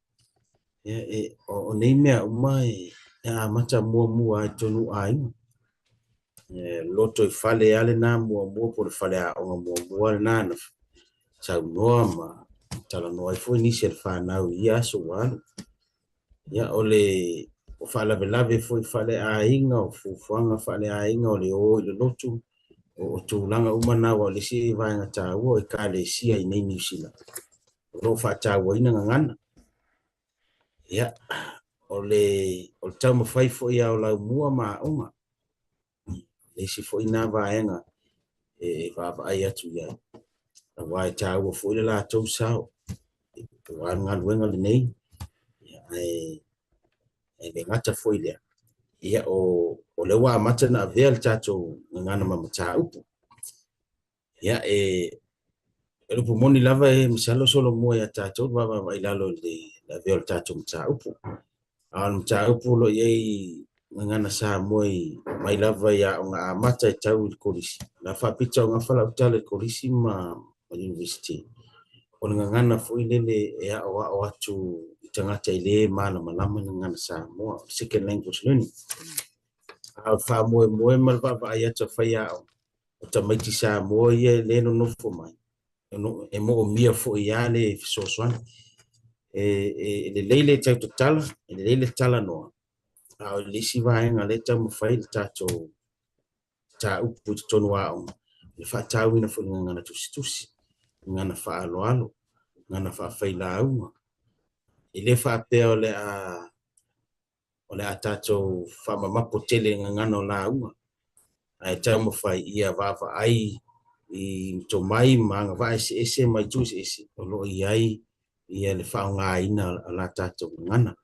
Ia, e, o nei mea uma e amata muamua ai i totonu o aiga. E loto i fale lava lena muamua po o le faleaoga muamua lena na saunoa ma talanoa ai foi nisi o le fanau i ia aso ua alu. Ia, o le o faalavelave foi faaleaiga, o fuafuaga faaleaiga, o le o i le lotu, o tulaga uma na, aua o le isi vaega taua o Ekalesia i nei Niu Sila, o lo o faatauaina gagana. Ia, o le o le taumafai foi ia o laumua ma aoga, le isi foi na vaega e vaavaai atu i ai, aua e taua foi le latou sao aua le galuega lenei, ae e le gata foi lea, ia o lea ua amata ona avea le tatou gagana ma mataupu. Ia, e o le upu moni lava e masalo solomua ia tatou le vaavaai i lalo i le avea o le tatou mataupu. A o le mataupu o lo o i ai gagana Samoa i mai lava i aoga amata e tau i le kolisi. O le a faapita o gafa lau tala i kolisi ma university. O le gagana foi lele e aoao atu i tagata e le malamalama i gagana Samoa, second language learning. A o le faamoemoe ma le vaavaai atu a faiaoga, o tamaiti Samoa ia e le nonofo mai, e moomia foi lava le fesoasoani. E, e, e lelei le tau tatala, e lelei le talanoa, a o le isi vaega lea e taumafai le tatou mataupu i totonu o aoga, le faatauina foi i le gagana tusitusi, gagana faaaloalo, gagana faafailauga. E le faapea o le a o le a tatou faamamapo tele i gagana o lauga, ae taumafai ia vaavaai i tomai ma agavaa eseese ma itu eseese o lo o i ai ia le faaaogaina o la tatou gagana.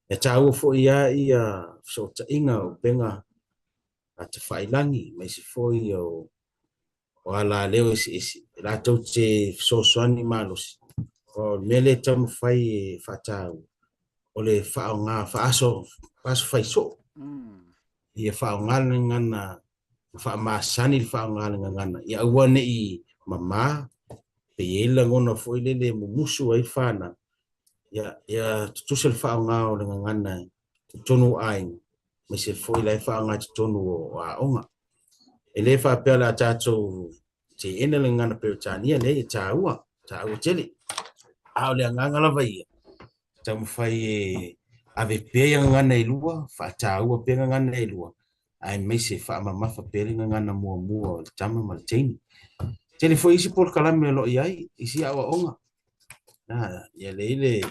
E taua foi lava ia fesootaiga o upega tafailangi aemaise foi o o alaleo eseese e latou te fesoasoani malosi. O le mea lea e taumafai e faataua, o le faaaoga faaaso aso fai soo. Ia faaaoga le gagana ma faamasani le faaaoga le gagana, ia aua ne i mama, pe i ai le lagona foi lele e mumusu ai fanau, ia, ia tutusa le faaaoga o le gagana i totonu o aiga, aemaise foi la e faaaoga i totonu o aoga. E le faapea o le a tatou teena le gagana Peretania, leai, e taua, taua tele. A o le agaga lava ia, taumafai e ave pea ia gagana e lua, faataua pea gagana e lua, aemaise faamamafa pea le gagana muamua o le tama ma le teine. Tele foi isi polokalame o lo o i ai, isi aoaoga. Ia lea le,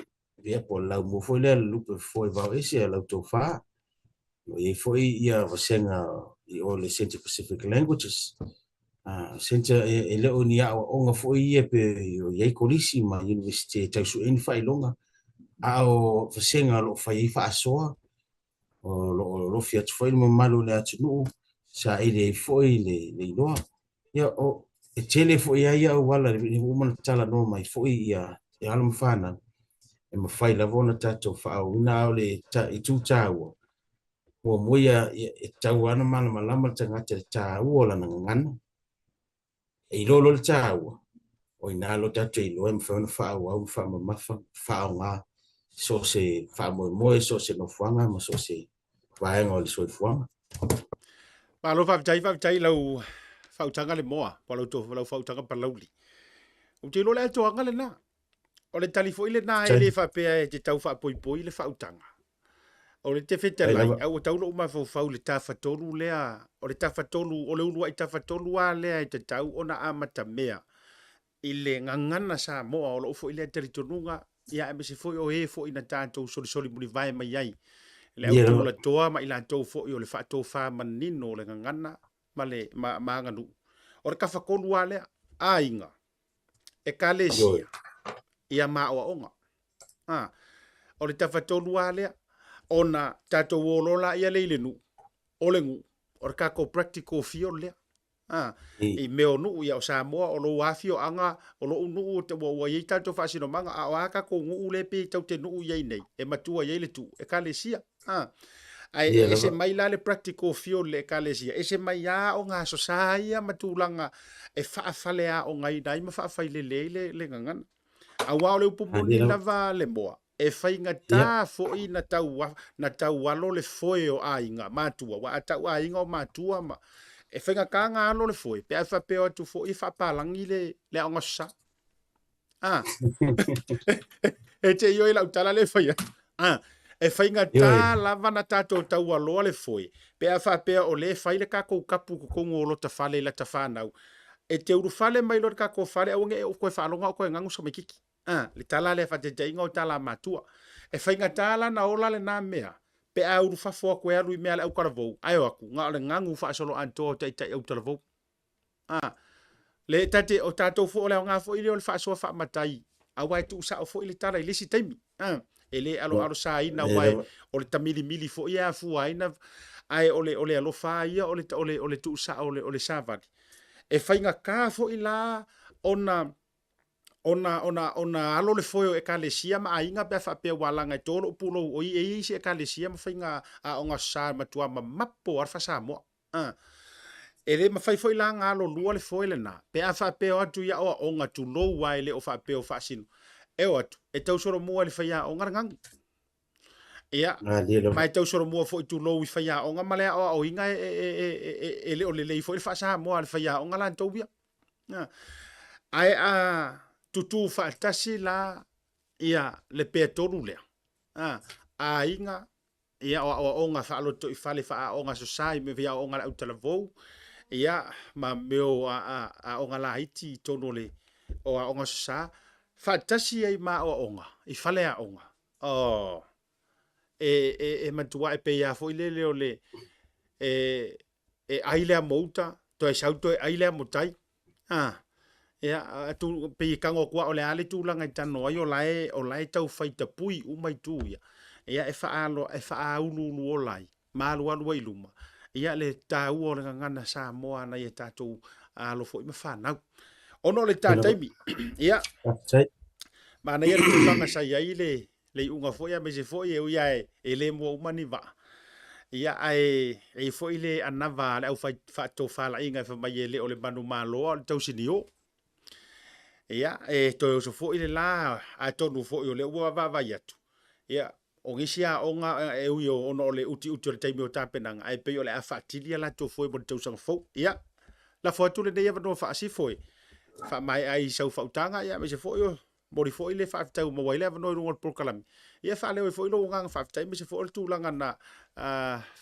ia po o le laumua foi lea le lupe foe vao ese a lau tofa. O i ai foi ia vasega i o le Centre Pacific Languages. Centre e le o ni aoaoga foi ia pe o i ai kolisi ma universite e tau sue ai ni faailoga, a o vasega o lo o fai ai faasoa, o lo o lofi atu foi le mamalu o le atunuu, saili ai foi le iloa. Ia, o, e tele foi lava ia auala, ua uma ona talanoa mai foi ia alo ma fanau, e mafai lava ona tatou faaauauina, a o le itu taua, muamua ia, e tatau lava ona malamalama le tagata i le taua o lana gagana, e iloa loa le taua, o i ina loa tatou te iloa e mafai ona faaauau ma faamamafa, faaaoga i so o se faamoemoe, so o se nofoaga ma so o se vaega o le soifuaga. Malo faafetai, faafetai i lau faautaga le moa, po o lau, lau faautaga palauli. Ou te iloa o le atoaga lena. O le tali foi lena e le faapea e te tau faapoipoi le faautaga. O le te fetalai, a ua tau lou mafaufau i le tafatolu lea, o le tafatolu, o le uluai tafatolu lava lea e tatau ona amatamea i le gagana Samoa, o lou foi lea talitonuga, ia aemaise foi o e foi na tatou solisoli mulivae mai ai, le au tulatoa ma i latou foi o le faatofa manino o le gagana ma le ma, ma aganuu. O le tafatolu lava lea, aiga, ekalesia, ia ma aoaoga. A, o le tafatolu lava lea, ona tatou o loa laia lea i le nuu, o le nuu, o le tatou practical field lea. A, i mea o nuu, ia o Samoa, o lou afioaga, o lou nuu, ua i ai tatou faasinomaga, a o a tatou nuu lea pei tatou te nuu i ai nei, e matua i ai le tuu, ekalesia. A, ae e ese mai la le practical field i le ekalesia, ese mai lava aoga aso sa ia ma tulaga e faafaleaogaina ai ma faafailele ai le, le gagana. Aua o le upu moni lava le moa, e faigata foi na tau, na tau alo le foe o aiga matua, aua a tau aiga o matua ma, e faigata na alo le foe, pe a faapea atu foi e faapalagi le, le aoga aso sa. Ah. E te ioe lau tala le fai atu. Ah. E faigata lava na tatou taualoa le foe, pe a faapea o lea e fai le tatou kapu i totonu o lota fale i lata fanau. E te ulufale mai loa i le tatou fale, aua ne i e ou toe faalogo a o toe ganu samaititi. Ah, le tala lea faataitaiga o tala a matua. E faigata la na ola lena mea, pe a ulufafo atu e alu i mea a le autalavou, ae o atu, na o le ganu faasoloatoa o taitai autalavou. A, le tate, o tatou foi, o le aoga foi lea o le faasoa faamatai, aua e tuusao foi le tala i le isi taimi. A, e le aloalosaina, aua e, o le tamilimili foi e afua ai na, ae o le, o le alofa lava ia o le, o le, o le tuusao o le, o le savali. E faigata foi la ona ona, ona, ona alo le foe o Ekalesia ma aiga pe a faapea ua alaga e to lou pulou o i, e i ai isi Ekalesia ma faiga aoga sa e matua mamapo lava le faa-Samoa. A. E le mafai foi la ona alolua le foe lena, pe a faapea o atu i aoaoga, tulou a e le o faapea o faasino. E o atu, e tau solomua i le faiaoga le gagu. Ia, ma e tau solomua foi tulou i faiaoga ma le aoaoina e, e, e, e, e, e le o lelei foi le faasamoa a le faiaoga latou ia. A. Ae a tutū faatasi la ia le peatolu lea, a, aiga, ia, o aoaoga faaloto i fale faaaoga aso Sa i mea aoaoga a le autalavou, ia, ma mea o aoga laiti i totonu o le o aoga aso Sa, faatasi ai ma aoaoga i fale aoga. Oh, e, e, e matua e pei lava foi lele o le, e, e ai le amo uta, toe sau toe ai le amo tai. A, ia, tu, pei e tago atu au o le a le tulaga e talanoa ai o la e, o la e taufai tapui uma itu ia. Ia, e faaalo, e faauluulu ola ai ma alualu ai i luma, ia le taua o le gagana Samoa a nai a tatou alo foi ma fanau. Ona o le ta taimi, ia, manaia le tulaga sa i ai le, le iuga foi aemaise foi e ui lava e le mua uma ni vaa, ia, ae e i ai foi le anava a le aufai faatofalaiga e fai mai e le o le manumalo a o le tausinio. Ia, e toe oso foi le la, atonu foi o lea ua vaavaai atu, ia, o nisi aoga e ui ona o le utiuti o le taimi o tapenaga, ae pei o le a faatili a latou foe mo le tausaga fou. Ia, lafo atu lenei avanoa faasifo e faamaea ai sau faautaga, ia, aemaise foi o momoli foi le faafetai ua maua ai le avanoa i luga o le polokalame, ia, e faaleo ai foi lou agaga faafetai, aemaise foi o le tulaga na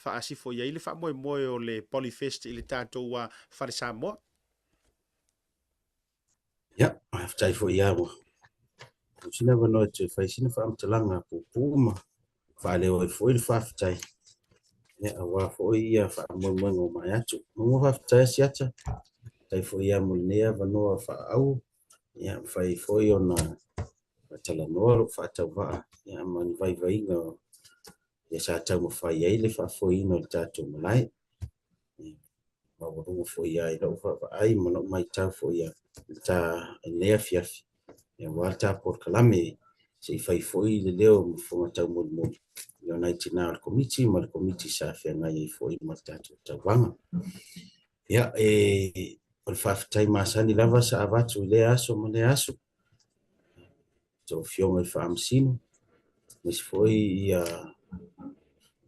faasifo i ai le faamoemoe o le Polyfest i le tatou Fale Samoa. Ia, faafetai foi ia ua sina avanoa e toe fai sina faamatalaga puupuu ma faaleo ai foi le faafetai, ia, aua foi ia faamoemoega ua mae atu. Muamua faafetai Asiata, faafetai foi ia mo lenei avanoa faaau, ia, mafai foi ona faatalanoa lou faatauvaa, ia, ma ni vaivaiga ia sa taumafai ai le faafoeina o le tatou malae. Ia, maualuga foi lava i lau vaavaai ma lau matau foi i le ta lenei afiafi, aua le ta polokalame se i fai foi le leo ma fofoga taumolimoli i o nai tina o le Komiti ma le Komiti sa feagai ai foi ma le tatou tauvaga. Ia, e, o le faafetai masani lava sa avatu i lea aso ma lea aso, tou afioga i Faamasino, aemaise foi ia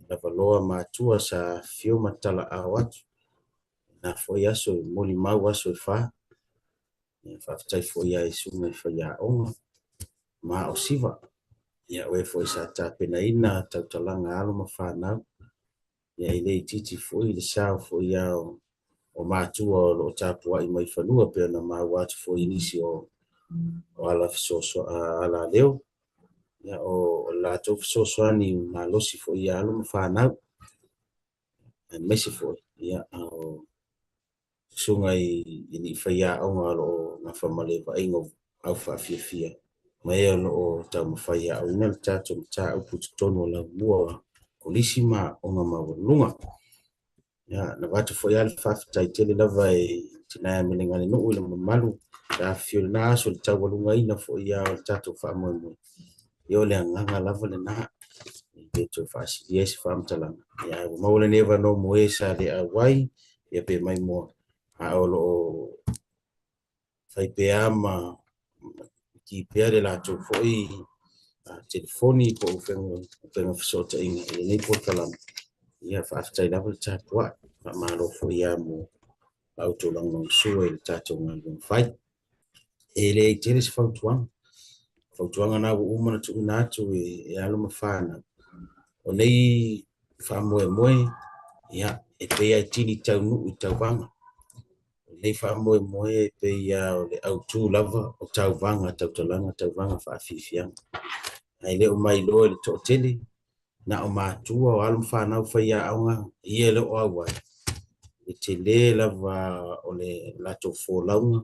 lavaloa matua sa afifio ma talaao atu na foi aso e molimau aso e fa. Ia, faafetai foi ia i susuga i faiaoga ma o siva, ia oe foi sa tapenaina tautalaga alo ma fanau. Ia e le itiiti foi le sao foi ia o matua o lo o tapuai mai fanua pei ona maua atu foi i nisi o ala ala leo, ia o latou fesoasoani malosi foi ia alo ma fanau, aemaise foi ia o susuga i alii faiaoga o lo o nafa ma le vaaiga o au faafiafia ma e o lo o taumafai e aoina le tatou mataupu i totonu o laumua kolisi ma aoga maualuluga. Ia, na avatu foi lava le faafetai tele lava i tina e Melegalenuu i le mamalu sa afifio i lena aso i le taualugaina foi lava o le tatou faamoemoe. Ia o le agaga lava lena e le toe faasilia ai se faamatalaga. Ia, ae ua maua lenei avanoa mo e sa le auai, ia pe maimoa, a o lo o fai pea ma ki pea le latou foi telefoni po o upega fesootaiga i lenei polokalame. Ia, faafetai lava le tapuai, faamalo foi lava mo la outou lagolagosua i le tatou galuega fai. E leai tele se fautuaga. Fautuaga na ua uma ona tuuina atu e alo ma fanau. O nei faamoemoe, ia, e pei lava e tini taunuu i tauvaga. O nei faamoemoe e pei lava o le autu lava o tauvaga, tautalaga, tauvaga faafiafiaga. Ae le o mailoa i le toatele, na o matua o alo ma fanau faiaoga ia e le o auai, le tele lava o le latou folauga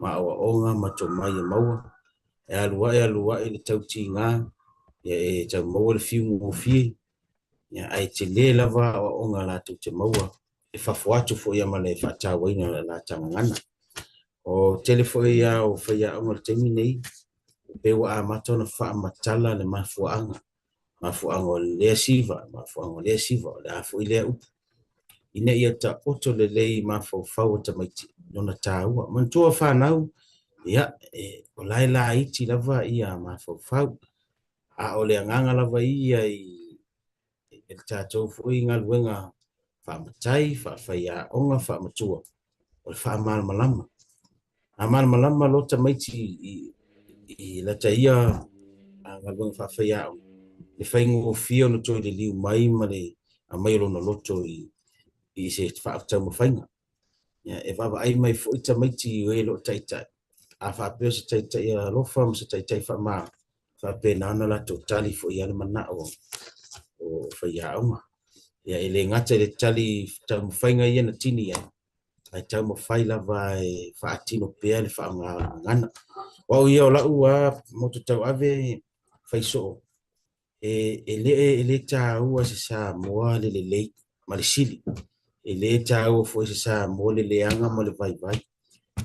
ma aoaoga ma tomai e maua. E alu ae alu ae le tautiga, ia e tau maua le fiu gofie, ia ae tele lava aoaoga latou te maua e fafo atu foi ma le faatauaina o le lata gagana. O tele foi lava o faiaoga i le taimi nei, pei ua amata ona faamatala le mafuaaga mafuaaga o lea siva, mafuaaga o lea siva, o le a foi lea upu, ina ia taoto lelei mafaufau o tamaiti lona taua. Manatua fanau, ia, e, o la e laiti lava ia mafaufau, a o le agaga lava ia i le tatou foi galuega faamatai, faafaiaoga, faamatua, o le faamalamalama. A malamalama loa tamaiti i lata ia galuega faafaiaoga, le faigofie ona toe liliu mai ma le aumai o lona loto i se taumafaiga. E vaavaai mai foi tamaiti i e o lo o taitai. A faapea o se taitai alofa ma se taitai faamama, faapena ona latou tali foi i le manao o faiaoga. Ia, e le gata i le tali taumafaiga ia na tini ai, Ae taumafai lava e faatino pea le faaaoga o le gagana. O au ia o lau lava motu tauave fai soo, e le taua se Samoa le lelei ma le sili. E le taua foi se Samoa le leaga ma le vaivai.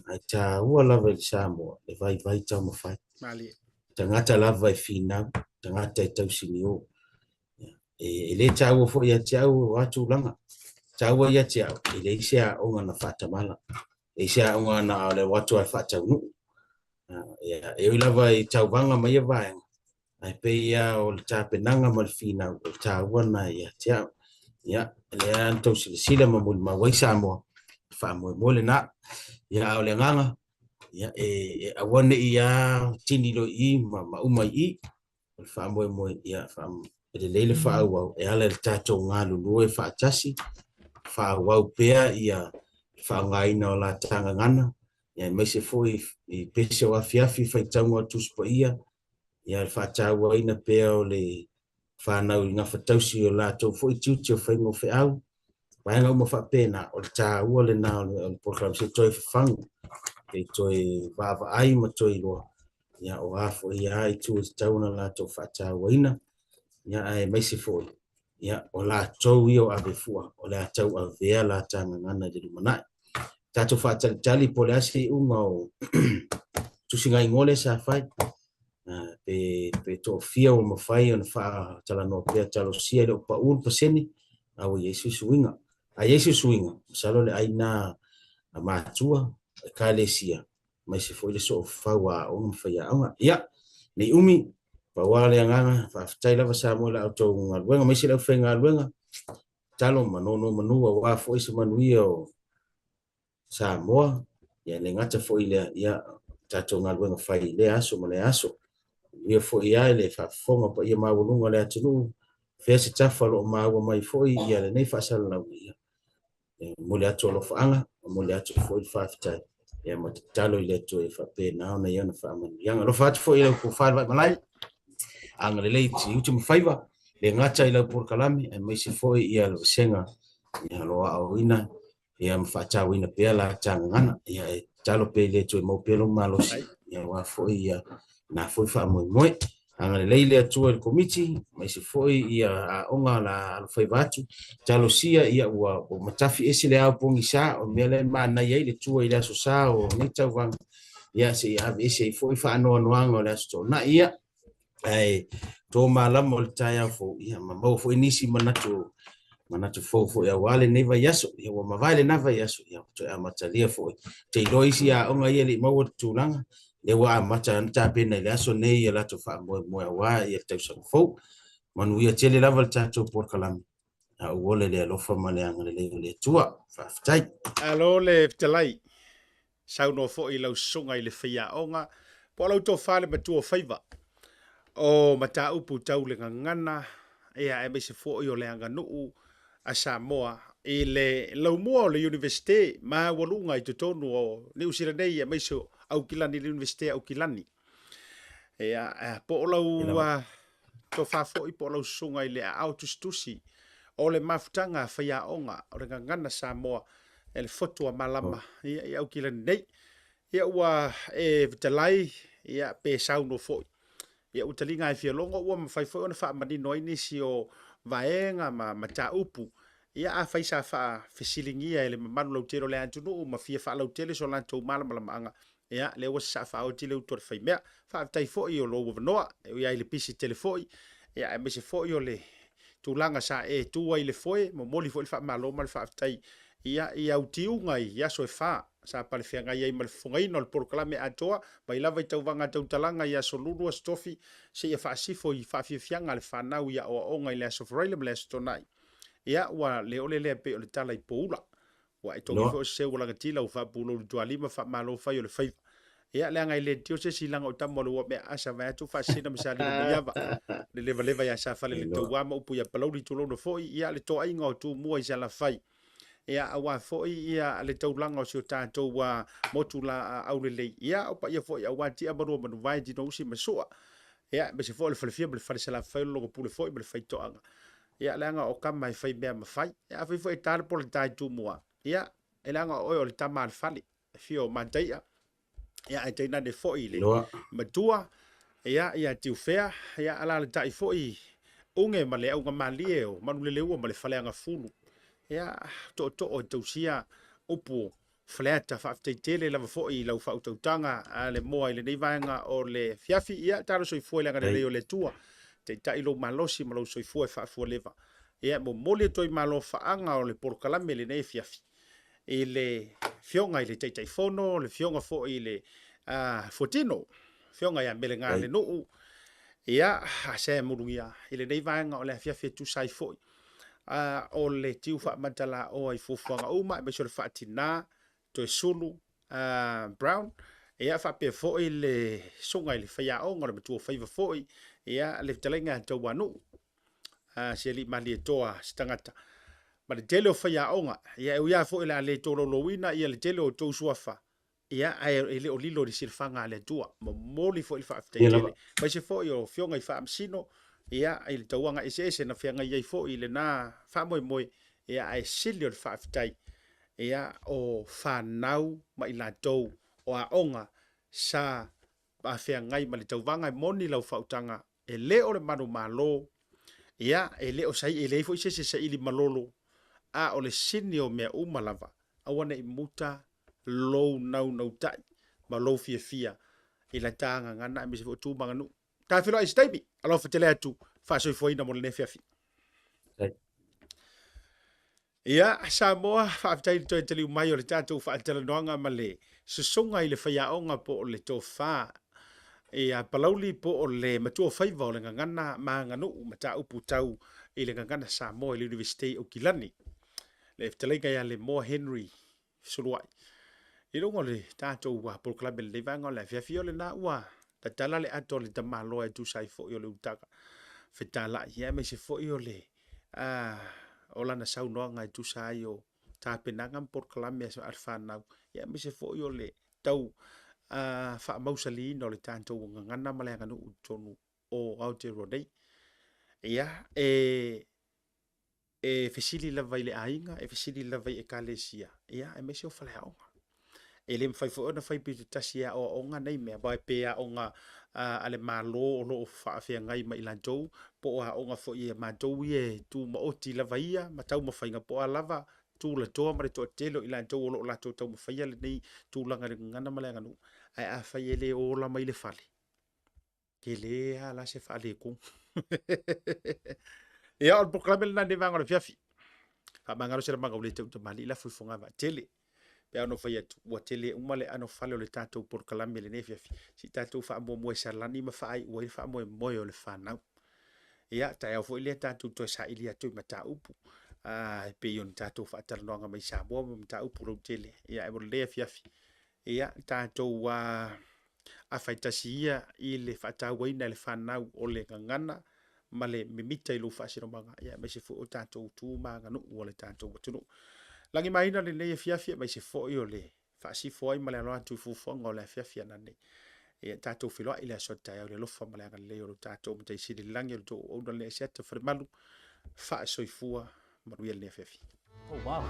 Ae taua lava i le Samoa le vaivai taumafai. Malie. Tagata lava e finau, tagata e tausinio. E le taua foi ia te au o a tulaga. Taua ia te au, e leai se aoga na faatamala. E leai se aoga na o le o atu lava e faataunuu. E ui lava i tauvaga ma ia vaega, ae pei lava o le tapenaga ma le finau, o le taua lena ia te au. Ia, lea na tou silasila ma molimau ai Samoa, le faamoemoe lena. Ia, a o le agaga, ia, e aua ne i lava tini loa i i ma uma i i. O le faamoemoe, ia, e lelei le faaauau e ala i le tatou galulue faatasi, faaauau pea ia le faaaogaina o la ta gagana, ia, aemaise foi i pese o afiafi, faitauga o Tusi Paia, ia, le faatauaina pea o le fanau i gafatausi o latou foi tiute o faiga o feau, vaega uma faapena, o le taua lena o le polokalame, se i toe fafagu, se i toe vaavaai ma toe iloa, ia, o a foi a itu e tatau ona latou faatauaina, ia, aemaise foi, ia, o latou ia o avefua, o le a tauavea la ta gagana i le lumanai. Tatou faatalitali po o le a se iuga o tusiga igoa lea sa fai, pe toafia ua mafai ona faatalanoa pea talosia e le o pau le pasene, a ua i ai se suiga. A i ai se suiga, masalo le aiga a matua, ekalesia, aemaise foi le soofau a aoga ma faiaoga. Ia, nei umi, pau lava le agaga, faafetai lava Samoa i la outou galuega, aemaise le aufaigaluega, tatalo ma nonomanu aua foi se manuia o Samoa, ia le gata foi lea, ia tatou galuega fai i lea aso ma lea aso. Manuia foi lava i le faafofoga paia maualuga o le atunuu, fea se tafa o lo o maua mai foi ia lenei faasalalauga, ia E momoli atu alofaaga, momoli atu foi le faafetai, ia ma tatalo i le Atua ia faapena ona i ai ona faamanuiaga. Alofa atu foi i lau tofa le Vaimalae, agalelei i tiute ma faiva, le gata i lau polokalame, aemaise foi ia le vasega ia lo aoaoina ia ma faatauaina pea la ta gagana. Ia e tatalo pea i le Atua e maua pea lou malosi, ia aua foi ia na foi faamoemoe. Agalelei le Atua i le Komiti, aemaise foi ia aoga la alofaiva atu. Talosia ia ua matafi ese le ao pogisa, o le mea lea e manaia ai le tua i le aso sa o nei tauvaga, ia se i ave ese ai foi faanoanoaga o le aso toonai, ia. Ae to malama o le taeao fou, ia ma maua foi nisi manatu, manatu fou foi aua lenei vaiaso. Ia ua mavae lena vaiaso, ia ua toe amatalia foi. Te iloa isi aoga ia e le i maua le tulaga, lea ua amata ona tapena i le aso nei ia latou faamoemoe aua ia le tausaga fou. Manuia tele lava le tatou polokalame, a ou ola i le alofa ma le agalelei o le Atua. Faafetai. Alo le fetalai, saunoa foi lau susuga i le faiaoga, po o lau tofa le matua o faiva, o mataupu tau le gagana, ia aemaise foi o le aganuu a Samoa i le laumua o le Iunivesite maualuga i totonu o Niu Sila nei aemaise o Aukilani, le Iunivesite a Aukilani. Ia, po o lau tofa foi po o lau susuga i le aao tusitusi o le mafutaga a faiaoga o le gagana Samoa e le fotu a malama ia i Aukilani nei. Ia ua e fetalai ia pe saunoa foi. Ia ua taliga ai fialogo ua mafai foi ona faamanino ai nisi o vaega ma mataupu. Ia afai sa faafesiligia e le mamalu lautele o le atunuu ma fia faalautele so latou malamalamaaga, ia lea ua sasaa faaoti le utu a le faimea. Faafetai foi o lou avanoa, e ui lava i le pisi tele foi, ia aemaise foi o le tulaga sa e tu ai i le foe, momoli foi le faamalo ma le faafetai ia i au tiuga i aso e fa. Sa palefeagai ai ma le fofogaina o le polokalame atoa, mai lava i tauvaga tautalaga i Aso Lulu, Aso Tofi, seia faasifo i faafiafiaga a le fanau i aoaoga i le Aso Faraile ma le Aso Toonai. Ia, ua le ole lea pei o le tala i Poula. Ua e togi foi o se seu ua lagatila, ua faapulou i le tualima, faamalo fai o le faiva. Ia, leaga e le tio se isi leaga o tama o le ua mea asa vaeatu Faasisina ma Salima Maiava, le levaleva ia Safale le Tauā ma upu ia Palauli tulouna foi, ia, le toaiga o Tumua i Salafai. Ia, aua foi ia le taulaga o si o tatou motu la aulelei. Ia, o paia foi aua Tia ma Rua Manuvae, Tinousi ma Sua. Ia, aemaise foi o le Falefia ma le Fale Salafai, o le Logopule foi ma le Faitoaga. Ia, leaga o tama e fai mea ma fai. Ia, afai foi e ta le pola ta i Tumua, ia, E leaga o oe o le tama a le fale, e fia o Mataia, ia ae tainane foi le Iloa. matua, ia ia Tiufea, ia alaalatai foi Uge ma le augamalie o Manuleleua ma le Faleagafulu. Ia, tootoo e tausia upu o Faleata, faafetai tele lava foi i lau faautautaga a le moa i lenei vaega o le afiafi. Ia, talo soifua i le agalelei o le Atua, taitai lou malosi ma lou soifua e faafualeva. Ia, momoli atu ai malo faaga o le polokalame i lenei afiafi i le Afioga i le Taitaifono, le Afioga foi i le Fuatino, Afioga ia Melegalenuu, ia, Sam Ulugia, i lenei vaega o le afiafi e tusa ai foi o le tiu faamatalaoa i fuafuaga uma, aemaise o le faatina Toesulu Brown, ia, faapea foi le susuga i le faiaoga o le matua faiva foi, ia, le fetalaiga ia Tauanuu, si alii Malietoa se tagata, ma le tele o faiaoga. Ia, e ui lava foi o le a le tolaulauina ia le tele o outou suafa, ia, ae e le o lilo i le silafaga a le Atua. Momoli foi le faafetai tele, aemaise foi o afioga i Faamasino, ia, i le tauaga eseese na feagai ai foi i lena faamoemoe, ia, ae sili o le faafetai, ia, o fanau ma i latou o aoga sa feagai ma le tauvaga. E moni lau faautaga, e le o le manumalo, ia, e le o sai, e leai foi se isi e saili malolo, a o le sini o mea uma lava, aua ne i muta lou naunautai ma lou fiafia i la ta gagana aemaise foi o tu ma aganuu. Ta feiloai i se taimi. Alofa tele atu, faasoifuaina mo lenei afiafi. Ia, Samoa, faafetai i le toe taliu mai o le tatou faatalanoaga ma le susuga i le faiaoga po o le tofa ia Palauli po o le matuaofaiva o le gagana ma aganuu mataupu tau i le gagana Samoa i le Iunivesitei o Kilani, le fetalaiga ia Lemoa Henry Fesuluai. I luga o le tatou polokalame i lenei vaega o le afiafi, o lena ua tatala le ato a le tamaloa e tusa ai foi o le utaga fetalai, ia aemaise foi o le o lana saunoaga e tusa ai o tapenaga ma polokalame a le fanau, ia aemaise foi o le tau faamausaliina o le tatou gagana ma le aganuu i totonu o Aotearoa nei. Ia, e E fesili lava i le aiga, e fesili lava i ekalesia, ia, aemaise o faleaoga. E le mafai foi ona fai pito tasi e aoaoga nei mea, aua pe aoga a le Malo o lo o faafeagai ma i latou, po o aoga foi a matou ia e tumaoti lava ia ma taumafaiga, po o a lava tulatoa ma le toatele o i latou o lo o latou taumafaia lenei tulaga i le gagana ma le aganuu. Ae afai e le ola mai le fale, Tele lava la se faaletonu. Ia, o le polokalame lena i lenei vaega o le afiafi. Faamagalo se lamaga ua le tau tamalii lafo i fogavaa tele. Pe a ona fai atu, ua tele uma le anofale o le tatou polokalame i lenei afiafi. Se i tatou faamuamua e salani ma faaiu ai le faamoemoe o le fanau. Ia, taeao foi lea tatou toe saili atu i mataupu e pei ona tatou faatalanoaga mai Samoa ma mataupu lautele. Ia, ae mo lenei afiafi, ia, tatou afaitasi ia i le faatauaina e le fanau o le gagana ma le mimita i lou faasinomaga, ia aemaise foi o tatou tu ma aganuu a le tatou atunuu. Lagimaina lenei afiafi aemaise foi o le faasifo ai ma le alo atu i fuafuaga o le afiafi ananei. Ia tatou feiloai i le aso a taeao i le alofa ma le agalelei o lo tatou Matai Sili i le lagi o le tou auauna lenei Asiata Falemalu. Faasoifua manuia lenei afiafi. Oh wow.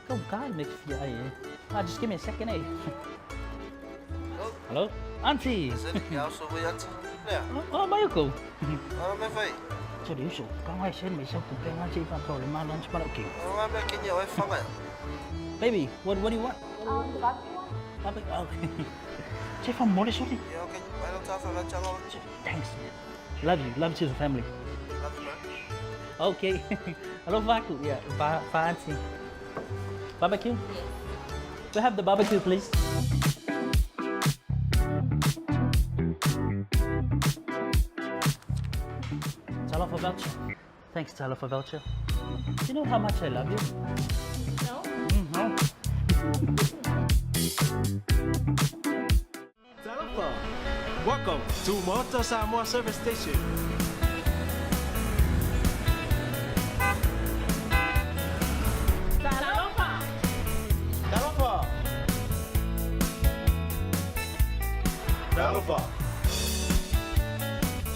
Kau kai me fia ai eh. Ah, just give me a second eh. Hello? Auntie. Is it ya so we auntie? Yeah. Oh, mai ko. Oh, me fai. So do so. Ka ngai sen me sa ku pe ngai che fa ko le ma lunch ma okay. Oh, me ke ni oi fanga. Baby, what do you want? The barbecue one? Barbecue. Okay. Che fa more sorry. Yeah, okay. I don't have a channel. Thanks. Love you. Love to the family. Love you, man. Okay. Hello, Vaku. Yeah, va, va auntie. Barbecue? Yes. We have the barbecue, please. Talofa voucher. Thanks, Talofa voucher. Do you know how much I love you? No? No. Talofa! Welcome to Maota Samoa Service Station. Talofa! Talofa! Talofa!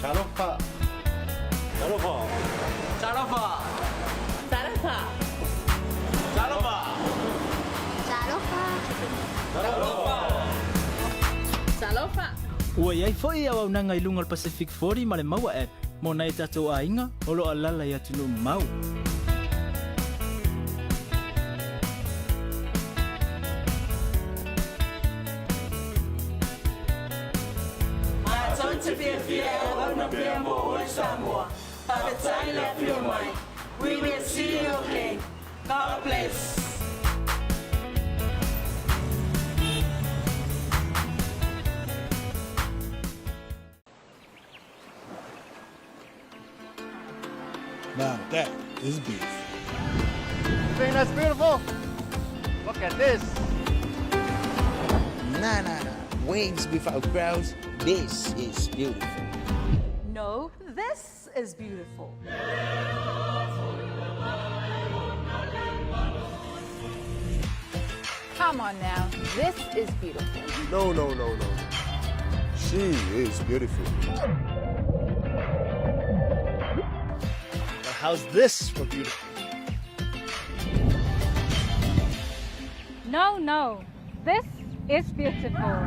Talofa! Talofa! Talofa! Talofa! Talofa! Talofa! Ua i ai foi auaunaga i luga o le Pacific 40 ma le Maua App mo nai o tatou aiga o lo o alaala i atunuu mamao. Matou te fiafia e auauna pea mo oe Samoa. Faafetai le afio mai. We will see you again. God bless. Now that is beautiful. Think that's beautiful? Look at this. Nah, nah, nah. Waves without crowds. This is beautiful. No, this is beautiful. Come on now. This is beautiful. No, no, no, no. She is beautiful. Now how's this for beautiful? No, no. This is beautiful.